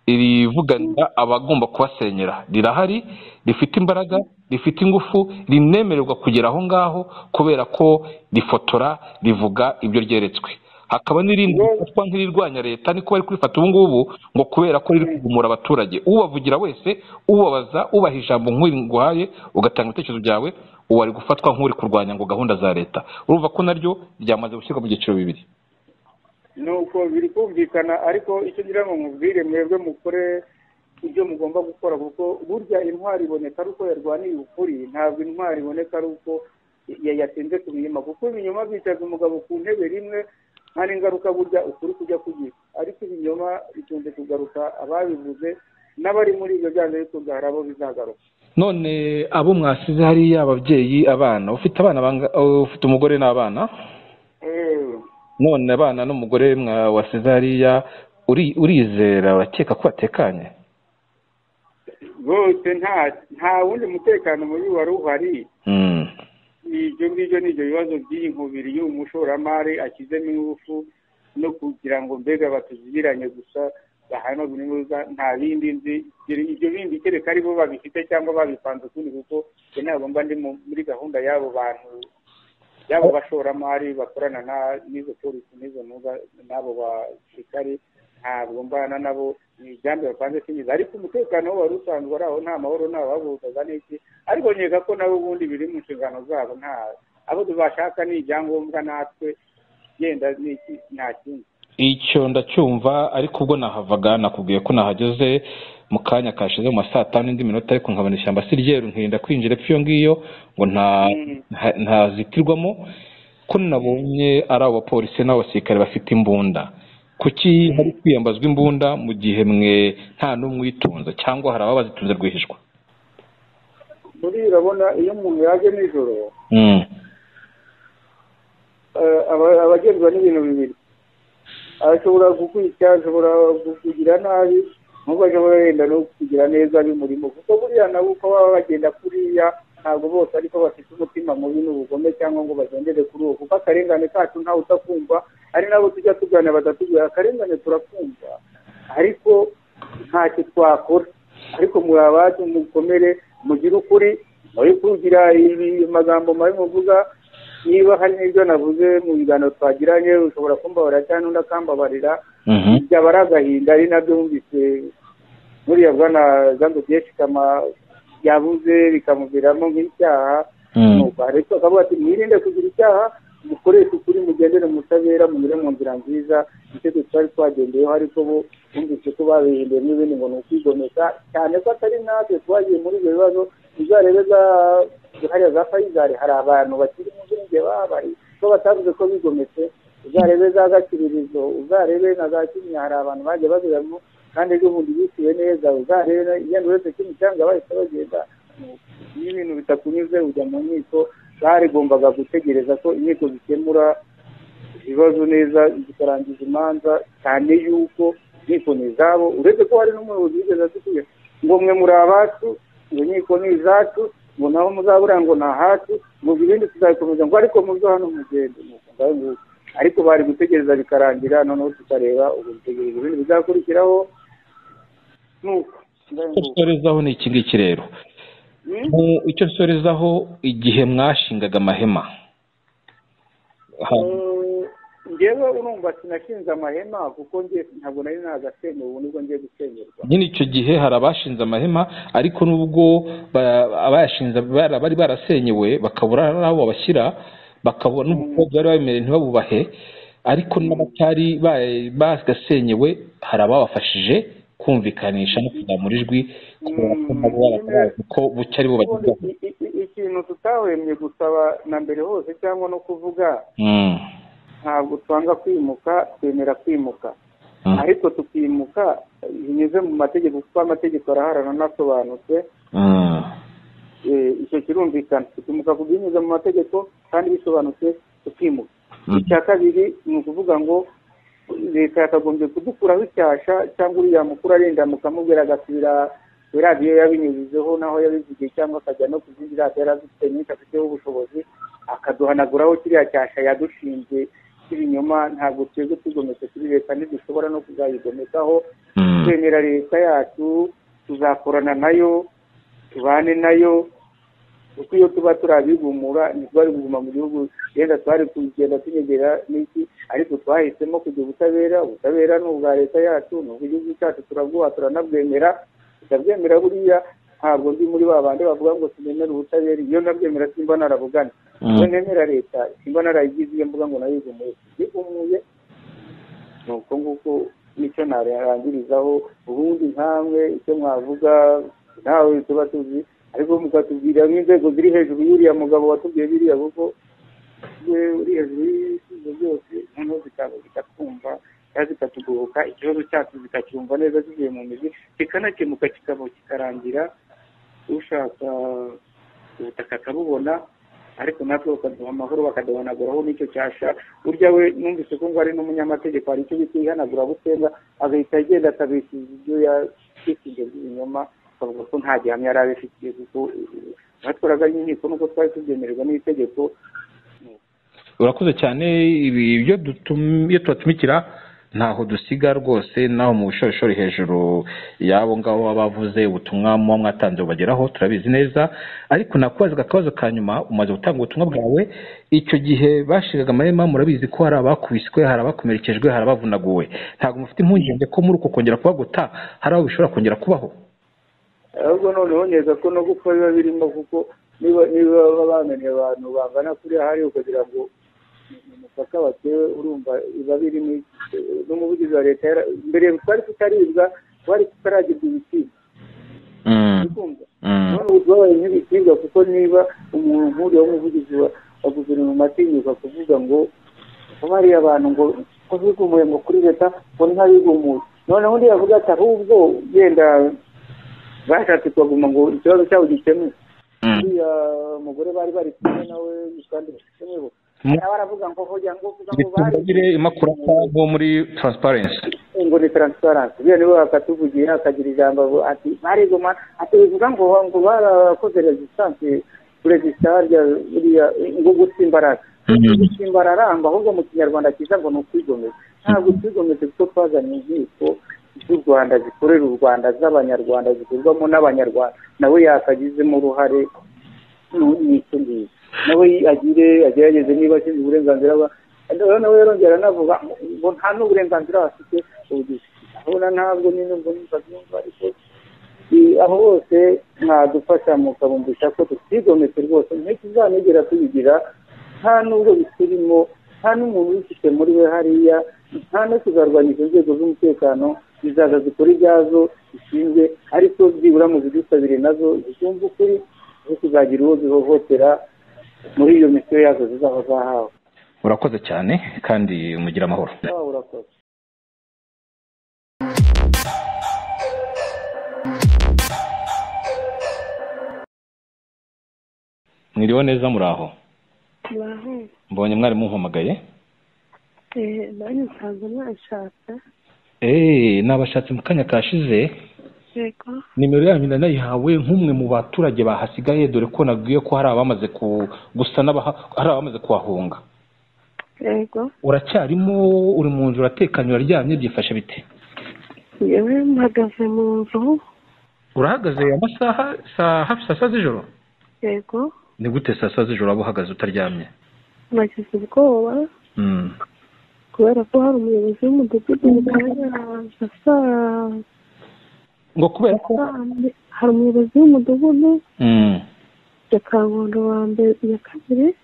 irivuganira abagomba kubasenyera, rirahari, rifite imbaraga, rifite ingufu, rinemererwa kugera aho ngaho kubera ko rifotora, rivuga ibyo ryeretswe. Hakaba n'irindi rifatwa nk'irirwanya leta, niko bari kurifata ubu ngubu, ngo kubera ko riri kugumura abaturage. Ubavugira wese, ubabaza, ubaha ijambo nk'uri nguhaye, ugatanga ibitekerezo byawe, uwo ari gufatwa nk'uri kurwanya ngo gahunda za leta. Urumva ko naryo ryamaze gushyirwa mu byiciro bibiri. Nuko biri kumvikana, ariko icyo ngira ngo mubwire mwebwe mukore ibyo mugomba gukora, kuko burya intwari iboneka ari uko yarwaniye ukuri, ntabwo intwari iboneka ari uko yatinze ku binyoma, kuko ibinyoma byicaza umugabo ku ntebe rimwe, nta n'ingaruka burya ukuri kujya kugira, ariko ibinyoma bikunze kugaruka ababivuze n'abari muri ibyo byanze bikunze hari abo bizagaruka. None abo mwasize hariya, ababyeyi, abana, ufite abana, ufite umugore n'abana? None abana n'umugore wasize hariya, urizera urakeka ko batekanye? Rwose nta wundi mutekano mubi wari uhari. Ibyo ngibyo ni ibyo bibazo by'iyi nkubiri y'uyu mushoramari ashyizemo ingufu no kugira ngo mbega batuzibiranye gusa bahanwe neza, nta bindi nzi. Ibyo bindi kereka ari bo babifite cyangwa babipanze ukundi, kuko ntabwo mba ndi muri gahunda y'abo bantu, y'abo bashoramari bakorana n'izo polisi n'izo n'abo basirikari, ntabwo mbana nabo, ni ibyambi bapanze singiza. Ariko umutekano wari usanzwe ari aho, nta mahoro, nta babuzaga n'iki, ariko nkeka ko nabo ubundi biri mu nshingano zabo, nta abo bashaka ni ibyangombwa, natwe genda n'iki, nta kindi. Icyo ndacyumva, ariko ubwo nahavaga nakubwiye ko nahageze mu kanya kashize mu ma saa tanu n'indi minota, ariko nkabona ishyamba si ryeru, nkirinda kwinjira epfo iyo ngiyo ngo ntazitirwamo, ko nabonye ari abo bapolisi n'abasirikare bafite imbunda. Kuki hari kwiyambazwa imbunda mu gihe mwe nta n'umwe uyitunze, cyangwa hari ababa bazitunze rwihishwa? Muri urabona iyo umuntu yaje nijoro abagenzwa n'ibintu bibiri, ashobora kukwica, ashobora kukugira nabi, nubwo ashobora wenda no kugira neza bimurimo, kuko buriya nabo uko baba bagenda kuriya ntabwo bose ariko bafite umutima mubi n'ubugome cyangwa ngo bagendere kuri uwo, kuko akarengane kacu ntawe utakumva, ari nabo tujya tugana badatubwira akarengane turakumva, ariko ntacyo twakora. Ariko muri abacu mukomere, mugire ukuri, muri kugira amagambo mabi muvuga. Niba hari n'ibyo navuze mu biganiro twagiranye, ushobora kumbabarira cyangwa undi akambabarira, byaba ari agahinda. Ari nabyo wumvise buriya bwana Jean de Dieu Shikama yavuze bikamuviramo nk'icyaha. Nuko ariko akavuga ati mwirinde kugira icyaha, mukoreshe ukuri, mugendere mu butabera, munyure mu nzira nziza. Icyo twari twagendeyeho, ariko bo bumvise ko babihinduye n'ibindi ngo ni ukwigomeka, cyane ko atari natwe twagiye muri ibyo bibazo. Uzarebe za hariya za Fayizari hari abantu bakiri mu bwenge babari ko batavuze ko bigometse. Uzarebe za Gakiririzo, uzarebe na za Kinyinya, hari abantu bagiye babiramo kandi ejo bundi bisiwe neza. Uzarebe yenda uretse Kimicanga bahise bagenda. Iyo ibintu bitakunyuze ujya mu nkiko, barigombaga gutegereza ko inkiko zikemura ibibazo neza zikarangiza imanza, cyane yuko inkiko ni izabo. Uretse ko hari n'umuyobozi wigeze atubwira ngo mwe muri abacu, ngo inkiko ni izacu, ngo naho muzabura ngo ni ahacu, ngo ibindi tuzabikomeza, ngo ariko muzo hano mugende. Ariko bari gutegereza bikarangira, noneho tukareba ubu dutegereza ibindi bizakurikiraho. Nuko nsorezaho ni iki ngiki rero, icyo nsorezaho, igihe mwashingaga amahema, njyewe urumva sinashinze amahema kuko njye ntabwo nari nagasenywe, ubu nibwo ngiye gusenyerwa. Nyine icyo gihe hari abashinze amahema, ariko nubwo abayashinze bari barasenyewe bakabura n'aho babashyira, bakabona n'ubwo bari babemereye ntibabubahe, ariko n'abatari bagasenyewe hari ababafashije kumvikanisha no kuzamura ijwi ko bucya ari bo bagezweho. Ikintu tutahwemye gusaba na mbere hose cyangwa no kuvuga, ntabwo twanga kwimuka, twemera kwimuka, ariko tukimuka binyuze mu mategeko, kuko amategeko araharana anasobanutse. Icyo kirumvikana, tukimuka kubinyuza mu mategeko kandi bisobanutse, tukimuka. Icya kabiri ni ukuvuga ngo leta yakagombye kudukuraho icyasha, cyangwa uriya mukuru arenda mukamubwira agasubira kuri radiyo yabinyujijeho naho yabivugiye, cyangwa akajya no ku zindi radiyo yari azifite nyinshi afiteho ubushobozi, akaduhanaguraho kiriya cyasha yadushinze cy'ibinyoma. Ntabwo twebwe tugometse kuri leta, ntidushobora no kuzayigomekaho. Twemera leta yacu, tuzakorana nayo, tubane nayo, kuko iyo tuba turabigumura ntitwari kuguma mu gihugu, yenda twari kugenda tunyegera n'iki, ariko twahisemo kugira ubutabera. Ubutabera ni ubwa leta yacu, ni ubw'igihugu cyacu, turabwubaha, turanabwemera. Tutabwemera buriya ntabwo ndi muri ba bandi bavuga ngo sinemera ubutabera. Iyo nabwemera simba narabugana, iyo nemera leta simba narayigize iyo mvuga ngo nayigumuye. Yigumuye ni uko nguko, nicyo narangirizaho. Ubundi nkamwe icyo mwavuga nawe tuba tuzi, ariko mukatubwira nk'inzego ziri hejuru y'uriya mugabo watubwiye biriya, kuko we uri hejuru y'ibisubizo byose, noneho zikakumva cyangwa zikatugoboka, ikibazo cyacu zikacyumva neza kivuye mu mizi, kikanakemuka, kikaba kikarangira, ushaka ubutaka akabubona, ariko natwe bakaduha amahoro, bakaduhanaguraho n'icyo cyasha. Burya we numvise ko ngo ari n'umunyamategeko, hari icyo bita ihanagurabutemba, agahita agenda akabishyuza ibyo yashinze by'ibinyoma, akavuga ko nta gihamya yari abifitiye, kuko batwaraga inkiko nuko twari tubyemererwa n'itegeko. Urakoze cyane. Ibi ibyo tubatumikira ntaho dusiga rwose, naho mu bushorishori hejuru y'abo ngabo bavuze ubutumwa muba mwatanze bubageraho, turabizi neza. Ariko nakubazaga akabazo ka nyuma, umaze gutanga ubutumwa bwawe. Icyo gihe bashiraga amahema, murabizi ko hari abakubiswe, hari abakomerekejwe, hari abavunaguwe. Ntabwo mufite impungenge ko muri uko kongera kubaguta hari aho bishobora kongera kubaho? Ahubwo noneho neza ko no gupfa biba birimo, kuko niba bamenye abantu bangana kuriya hari ukagira ngo umupaka batewe, urumva biba birimo. N'umuvugizi wa leta mbere twari tutaribwa, twari tutaragirwa ibicibwa, none ubu twabaye nk'ibicibwa, kuko niba umuntu nk'uriya w'umuvugizi wa guverinoma atinyuka kuvuga ngo bariya abantu ngo ko bigumuye ngo kuri leta ngo ntabigumuye, noneho undi yavuga ati ahubwo genda bashatse kubaguma ngo ikibazo cyabo gikemuke. Uriya mugore bari bari kumwe nawe kandi gikemuke, baravuga ngo hoya ngo kuvuga ngo bari imakurata bo muri transparency, ngo ni transparency. Buriya niwe akatuvugira akagira ijambo ati barigoma, ati bivuga ngo barakoze resistance, kuresista buriya ngo gutsimbarara, gutsimbarara ngo ahubwo mu kinyarwanda cyiza ngo ni ukwigomeka. Ntabwo twigometse kuko twazanye inkiko z'u Rwanda zikorera u Rwanda, z'abanyarwanda, zikorwamo n'abanyarwanda, nawe yakagizemo uruhare n'icyo ngicyo, nawe agire agerageze niba ashinzwe uburenganzira bwa nawe yarongera anavuga ngo nta n'uburenganzira bafite ubugizi. Ahubwo ntabwo nyine ngo nimba byumva, ariko aho hose mwadufasha mukabumvisha ko tutigometse rwose, ntikizanigera tubigira, nta n'ubwo biturimo, nta n'umuntu ubifite muri we hariya, nta no kuzarwanya izo nzego z'umutekano zizaza zikora ibyazo zishinzwe, ariko byibura mu zidusabire nazo zumva ukuri, aho kuzagira uwo zihohotera muri iyo misiyo yazo zizaba zahawe. Urakoze cyane kandi umugira amahoro. Urakoze. Mwiriwe neza, muraho? Mbonye mwari mumpamagaye. Nanjye nsanze mwashatse. Nabashatse mu kanya kashize. Nimero yanyu nanayihawe nk'umwe mu baturage bahasigaye, dore ko nabwiye ko hari abamaze gusa hari abamaze kuhahunga. Yego. Uracyarimo, uri mu nzu, uratekanye, uraryamye, byifashe bite? Yewe mpagaze mu nzu. Urahagaze amasaha hafi saa sita z'ijoro? Yego. Ni gute saa sita z'ijoro waba uhagaze utaryamye? Nagize ubwoba. Kubera ko hari umuyobozi w'umudugudu mu kanya saa ngo kubera ko hari umuyobozi w'umudugudu ya Kangondo wa mbere ya kabiri.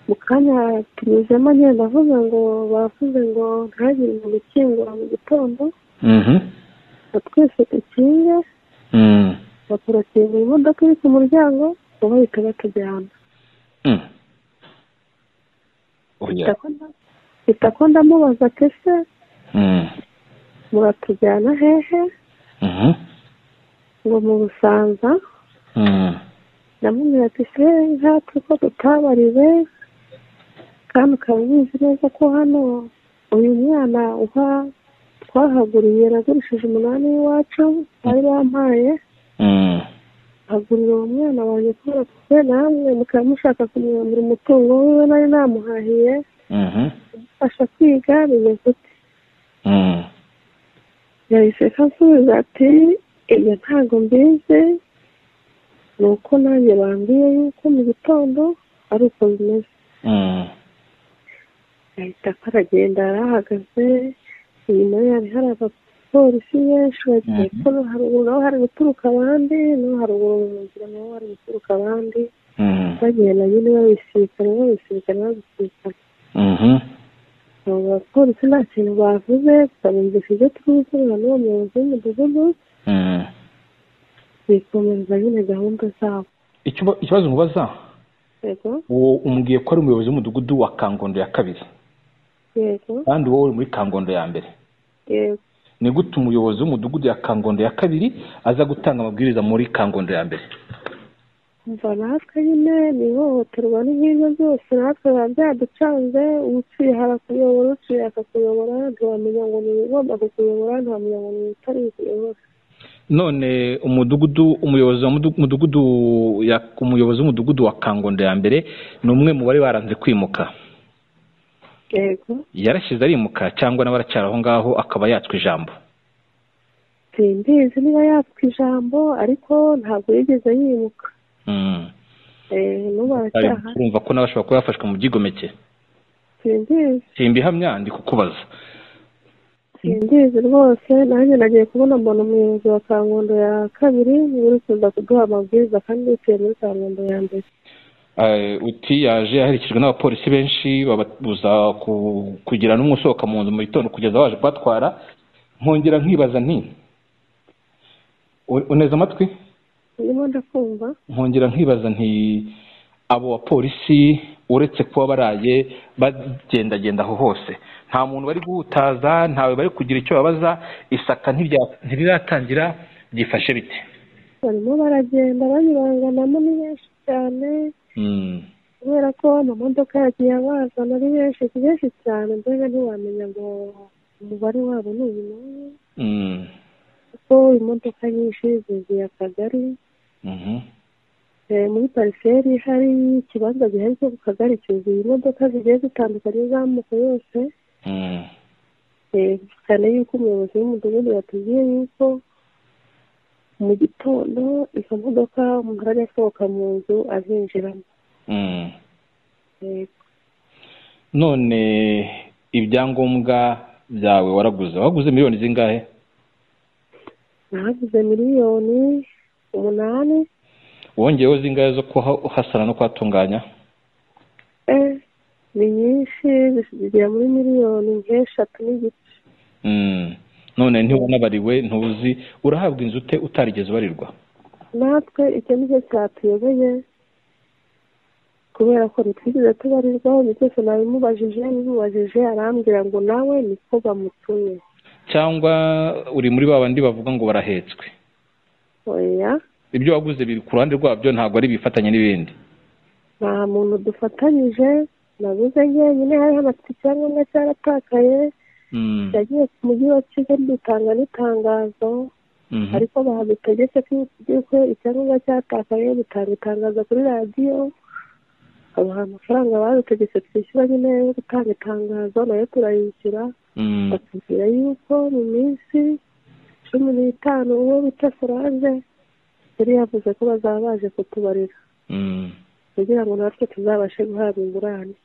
Mu kanya tunyuzemo ngenda avuga ngo bavuze ngo ntihagire umuntu ukingura mu gitondo, twese dukinge, baturakingura imodoka iri ku muryango ngo bahita batujyana. Mpita ko ndamubaza ati ese muratujyana hehe? Ngo mu Busanza. Ndamubwira ati se nkatwe ko tutabariwe kandi ukaba ubizi neza ko hano uyu mwana uha twahaguriye nagurishije 8 y'iwacu bari bampaye agurira uwo mwana wanjye kubera ko namwe mukaba mushaka kumwambura umutungo wiwe nari namuhahiye umufasha kwiga bimeze ute. Yahise ansubiza ati ibyo ntabwo mbizi ni uko nanjye bambwiye yuko mu gitondo ari uko bimeze. Ahita aragenda arahagaze inyuma ye hari hari abapolisi benshi bagiye ko haruguru naho hari guturuka abandi no haruguru mu nzira naho hari guturuka abandi bagenda nyine babisikana babisikana babisikana. Abo bapolisi nta kintu bavuze gusa bumvise ibyo turi gukorana n'uwo muyobozi w'umudugudu bikomeza nyine gahunda zabo. Ikibazo nkubaza, uwo umbwiye ko ari umuyobozi w'umudugudu wa Kangondo ya 2. Yego. Kandi wowe uri muri Kangondo ya 1. Yego. Ni gute umuyobozi w'umudugudu ya Kangondo ya 2 aza gutanga amabwiriza muri Kangondo ya 1? Umva natwe nyine ni ihohoterwa n'ibyo byose natwe biba byaducanze, uciye harakuyobora uciye akakuyobora ntiwamenya ngo ni ibigomba kukuyobora ntiwamenya ngo ni ibitari bikuyobora. None umudugudu umuyobozi w'umudugudu ya umuyobozi w'umudugudu wa Kangondo ya 1 ni umwe mu bari baranze kwimuka. Yego. Yarashize arimuka cyangwa nawe aracyari aho ngaho akaba yatswe ijambo? Simbizi niba yatswe ijambo ariko ntabwo yigeze yimuka. N'ubu aracyaha. Urumva ko nawe ashobora kuba yafashwe mu byigomeke? Simbizi. Simbihamya ndi kukubaza. Simbizi rwose nanjye nagiye kubona mbona umuyobozi wa Kangondo ya 2 uri kuza kuduha amabwiriza kandi biciye muri Kangondo ya 1. Uti yaje aherekejwe n'abapolisi benshi bababuza kugira n'umwe usohoka mu nzu mu gitondo kugeza baje kubatwara. Nkongera nkibaza nti uneze amatwi? Ndimo ndakumva. Nkongera nkibaza nti abo bapolisi uretse kuba baraye bagendagenda aho hose nta muntu bari guhutaza, ntawe bari kugira icyo babaza, isaka ntiriratangira, byifashe bite? Barimo baragenda banyuranganamo ni benshi cyane kubera ko amamodoka yagiye abazana ari benshi benshi cyane, mbega ntiwamenya ngo umubare wabo ni uyu n'uyu kuko imodoka nyinshi zuzuye akagari. Muri pariseri hari ikibanza gihari cyo ku kagari cyuzuye imodoka zigiye zitandukanye z'amoko yose. Cyane yuko umuyobozi w'umudugudu yatubwiye yuko mu gitondo izo modoka umuntu arajya asohoka mu nzu azinjiramo. None ibyangombwa byawe waraguze? Waguze miliyoni zingahe? Naguze miliyoni 8. Wongeyeho zingahe zo kuhasana no kuhatunganya? Ni nyinshi zigera muri miliyoni 3.5. None ntiwanabariwe, ntuzi urahabwa inzu ute utarigeze ubarirwa? Natwe icyo nicyo cyatuyobeye kubera ko ntitwigeze tubarirwa. Ibyo byose nabimubajije arambwira ngo nawe niko bamutumye. Cyangwa uri muri ba bandi bavuga ngo barahetswe? Oya. Ibyo waguze biri ku ruhande rwabyo ntabwo ari bifatanye n'ibindi? Nta muntu dufatanyije, nabuze njyenyine hari hanafite icyangombwa cyaratakaye. Yagiye ku mujyi wa Kigali dutanga n'itangazo ariko badutegetse ko icyangombwa cyatakaye dutanga itangazo kuri radiyo, babaha amafaranga badutegetse twishyura nyine yo gutanga itangazo nayo turayishyura. Batubwira yuko mu minsi 15 uwo bita Solange yari yavuze ko bazaba baje kutubarira kugira ngo natwe tuzabashe guhabwa ingurane.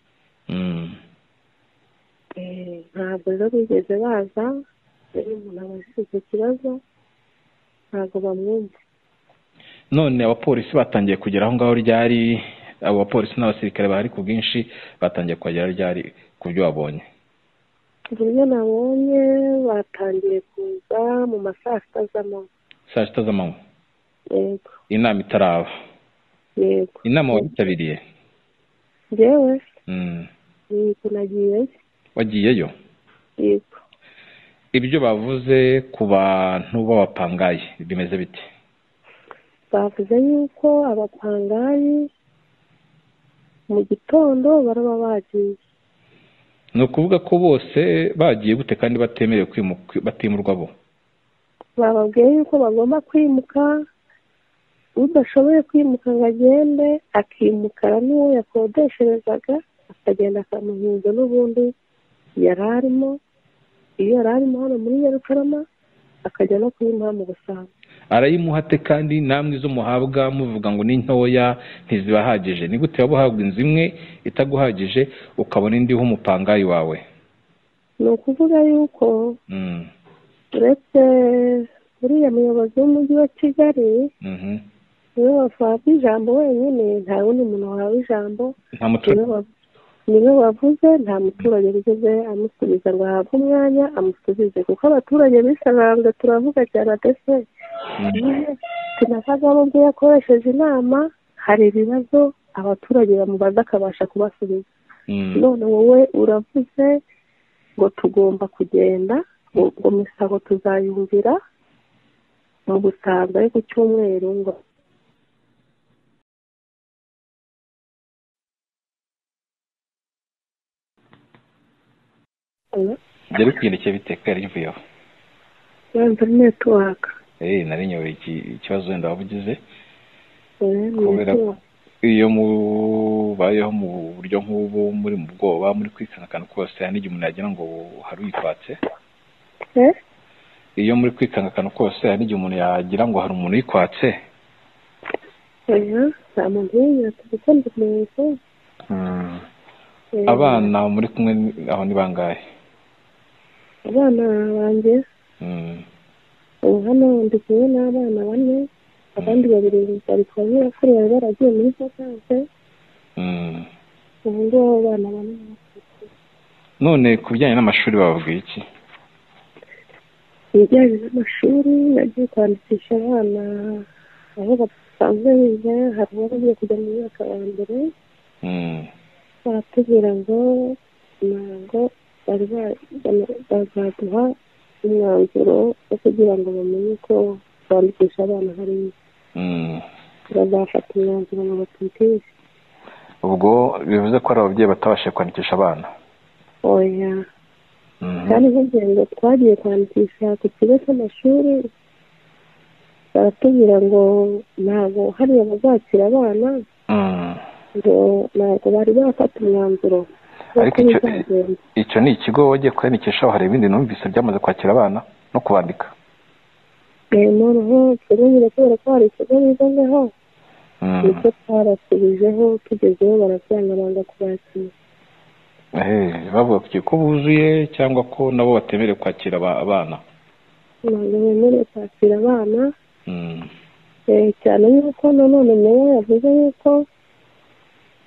Ntabwo rero bigeze baza, rero umuntu abajije icyo kibazo ntabwo bamwumva. None abapolisi batangiye kugera aho ngaho ryari? Abo bapolisi n'abasirikare bahari ku bwinshi batangiye kuhagera ryari ku byo wabonye? Uburyo nabonye batangiye kuza mu ma saa 6 z'amanywa. Saa 6 z'amanywa? Yego. Inama itaraba? Yego. Inama wayitabiriye? Njyewe? Yego nagiyeyo. Wagiyeyo? Yego. Ibyo bavuze ku bantu b'abapangayi bimeze bite? Bavuze yuko abapangayi mu gitondo baraba bagiye. Ni ukuvuga ko bose bagiye gute kandi batemerewe batimurwa bo? Bababwiye yuko bagomba kwimuka, udashoboye kwimuka ngo agende akimukana n'uwo yakodesherezaga, akagenda akamuhinza n'ubundi yari arimo, iyo yari arimo hano muri Nyarutarama akajya no kuyimuha mu Busanza. Arayimuha ate kandi namwe izo muhabwa muvuga ngo ni ntoya ntizibahagije? Ni gute waba uhabwa inzu imwe itaguhagije ukabona indi umupangayi wawe? Ni ukuvuga yuko uretse uriya muyobozi w'umujyi wa Kigali niwe wahabwa ijambo wenyine, nta wundi muntu wahawe ijambo, niwe wavuze, nta muturage wigeze amusubiza ngo ahabwe umwanya amusubize, kuko abaturage bisanzwe turavuga cyane atese tunakagabo ubwo yakoresheje inama hari ibibazo abaturage bamubaza akabasha kubasubiza. None wowe uravuze ngo tugomba kugenda, ngo misago tuzayumvira mu Busanza ariko cyumweru ngo byari kugendekeye bite ko yari ivuyeho? Network. Nari nyoboye ikibazo wenda waba ugize kubera iyo mubayeho mu buryo nk'ubu muri mu bwoba muri kwikanga akantu kose, hari n'igihe umuntu yagira ngo hari uyikwatse. Iyo muri kwikanga akantu kose hari n'igihe umuntu yagira ngo hari umuntu uyikwatse. Nta muntu uyinyatse kuko ndi mu nzu. Abana muri kumwe aho ni bangahe? Abana banjye ubu hano ndi kumwe n'abana bane, abandi babiri bari kwa nyirakuru bari baragiye muri vakanse. Ubu ngubu abana bane. None ku bijyanye n'amashuri bababwiye iki? Ibijyanye n'amashuri nagiye kwandikisha abana aho basanzwe biga, hari uwari kujya mu mwaka wa mbere, baratubwira ngo ntabwo bari bazaduha umwanzuro wo kugira ngo bamenye ko bandikisha abana hariya, bazafata umwanzuro ngo batwikishe. Ubwo bivuze ko ari ababyeyi batabashije kwandikisha abana? Oya, kandi nkubwiye ngo twagiye kwandikisha ku kigo cy'amashuri, baratubwira ngo ntabwo hariya bazakira abana, ngo ntabwo bari bafata umwanzuro. Ariko icyo ni ikigo wagiye kwandikisha, hari ibindi numvise byamaze kwakira abana no kubandika? Noneho twebwe kubera ko hari ikigo bigangaho, nicyo twarasubijeho, tugezeho barabyanga banga kubakira. Bavuga ko buzuye cyangwa ko nabo batemerewe kwakira abana? Ntabwo bemerewe kwakira abana, cyane yuko nanone nawe yavuze yuko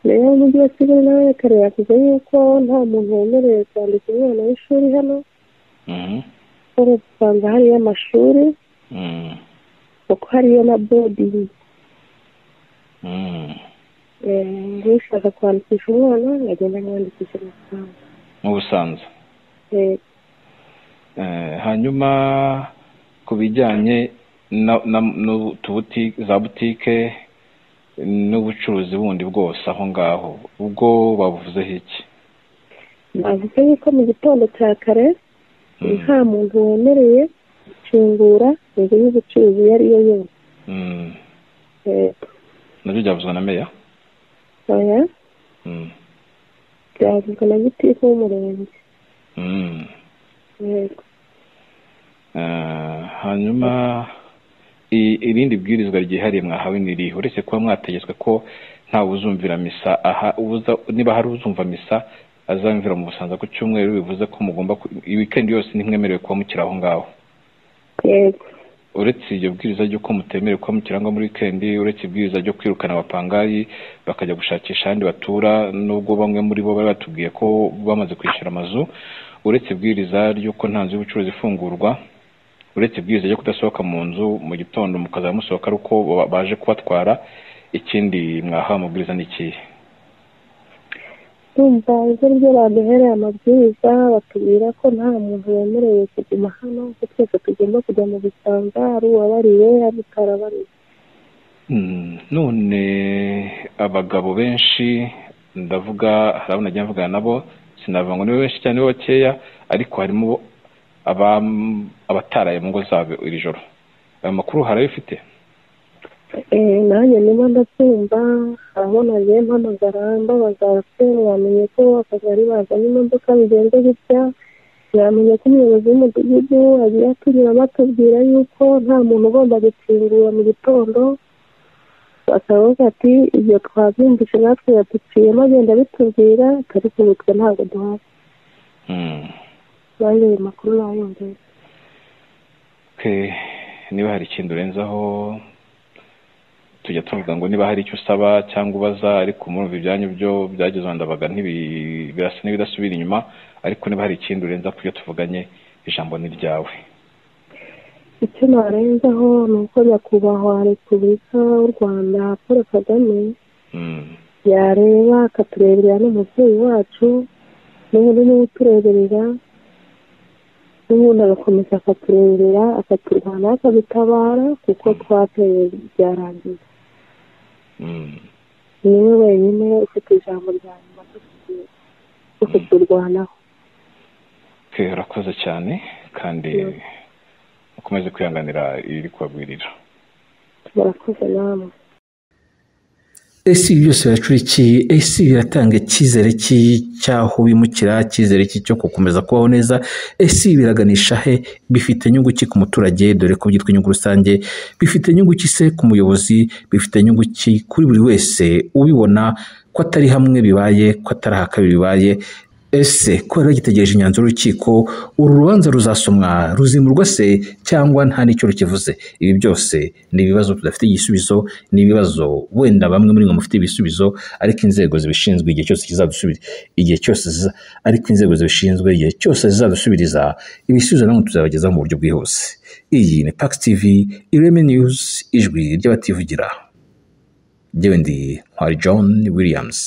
meya w'umujyi wa Kigali nawe kare yavuze yuko nta muntu wemerewe kwandika umwana w'ishuri hano, usanga hariyo amashuri kuko hariyo na bodingi. Ushaka kwandikisha umwana agenda amwandikisha mu Busanza. Hanyuma ku bijyanye za butike n'ubucuruzi bundi bwose aho ngaho, ubwo babuvuzeho iki? Bavuze yuko mu gitondo cya kare nta muntu wemereye gukingura inzu y'ubucuruzi iyo ari yo yose. Nabyo byavuzwe na meya? Oya, byavuzwe na gitifu w'umurenge. Hanyuma irindi bwirizwa ryihariye mwahawe ni irihe? Uretse kuba mwategetswe ko ntawe uzumvira misa aha, niba hari uzumva misa azamvira mu Busanza ku cyumweru, bivuze ko mugomba weekend yose ntimwemerewe kuba mukiri aho ngaho. Yego. Uretse iryo bwiriza ry'uko mutemerewe kuba mukiri aho muri weekend, uretse ibwiriza ryo kwirukana abapangayi bakajya gushakisha ahandi batura, nubwo bamwe muri bo bari batubwiye ko bamaze kwishyura amazu, uretse ibwiriza ry'uko nta nzu y'ubucuruzi ifungurwa, uretse ibwiriza ryo kudasohoka mu nzu mu gitondo mukazaba musohoka ari uko baje kubatwara, ikindi mwahawe amabwiriza ni ikihe? Ndumva ibyo byo baduhereye amabwiriza, batubwira ko nta muntu wemerewe kuguma hano, ko twese tugomba kujya mu Busanza, ari uwabariwe ari utarabariwe. None abagabo benshi ndavuga hari abo nagiye mvugana nabo, sinavuga ngo ni benshi cyane ni bakeya, ariko harimo abataraye mu ngo zabo iri joro. Ayo makuru hari ayo ufite? Nanjye niba ndabyumva aho nagiye mpamagara mbabaza se mwamenye ko akagari bazanye imodoka bigenze gutya, mwamenye ko umuyobozi w'umudugudu agiye atunyuramo atubwira yuko nta muntu ugomba gukingura mu gitondo, bakavuga ati ibyo twabyumvise natwe yaduciyemo agenda abitubwira, ariko ubu twe ntabwo duhari. Nanjye ayo makuru nayumvise. Niba hari ikindi urenzaho, tujya tuvuga ngo niba hari icyo usaba cyangwa ubaza, ariko murumva ibyanyu byo byageze ndabaga birasa n'ibidasubira inyuma, ariko niba hari ikindi urenza ku byo tuvuganye, ijambo ni ryawe. Icyo narenzaho ni uko nyakubahwa Repubulika y'u Rwanda Paul Kagame yareba akatureberera n'umubyeyi wacu, n'ubundi niwe utureberera, n'ubundi agakomeza akatureberera, akaturwanaho, akadutabara, kuko twateye byarangiye. Niwe wenyine ufite ijambo rya nyuma ryo kuturwanaho. Urakoze cyane kandi ukomeze kwihanganira ibiri kubagwirira. Murakoze namwe. Ese ibi byose biracura iki? Ese biratanga icyizere cy'aho bimukira, icyizere cyo gukomeza kubaho neza? Ese ibi biraganisha he? Bifite inyungu ki ku muturage, dore ko byitwa inyungu rusange? Bifite inyungu ki se ku muyobozi? Bifite inyungu ki kuri buri wese ubibona ko atari hamwe bibaye, ko atari aha kabiri bibaye? Ese ko bari bagitegereje imyanzuro y'urukiko, uru rubanza ruzasomwa, ruzimurwa se cyangwa nta n'icyo rukivuze? Ibi byose ni ibibazo tudafite igisubizo, ni ibibazo wenda bamwe muri mwe mufite ibisubizo, ariko inzego zibishinzwe igihe cyose kizadusubiriza, igihe cyose ariko inzego zibishinzwe igihe cyose zizadusubiriza ibisubizo, namwe tuzabagezaho mu buryo bwihuse. Iyi ni Pax TV, Ireme News, ijwi ry'abativugira. Njyewe ndi Ntwari John Williams.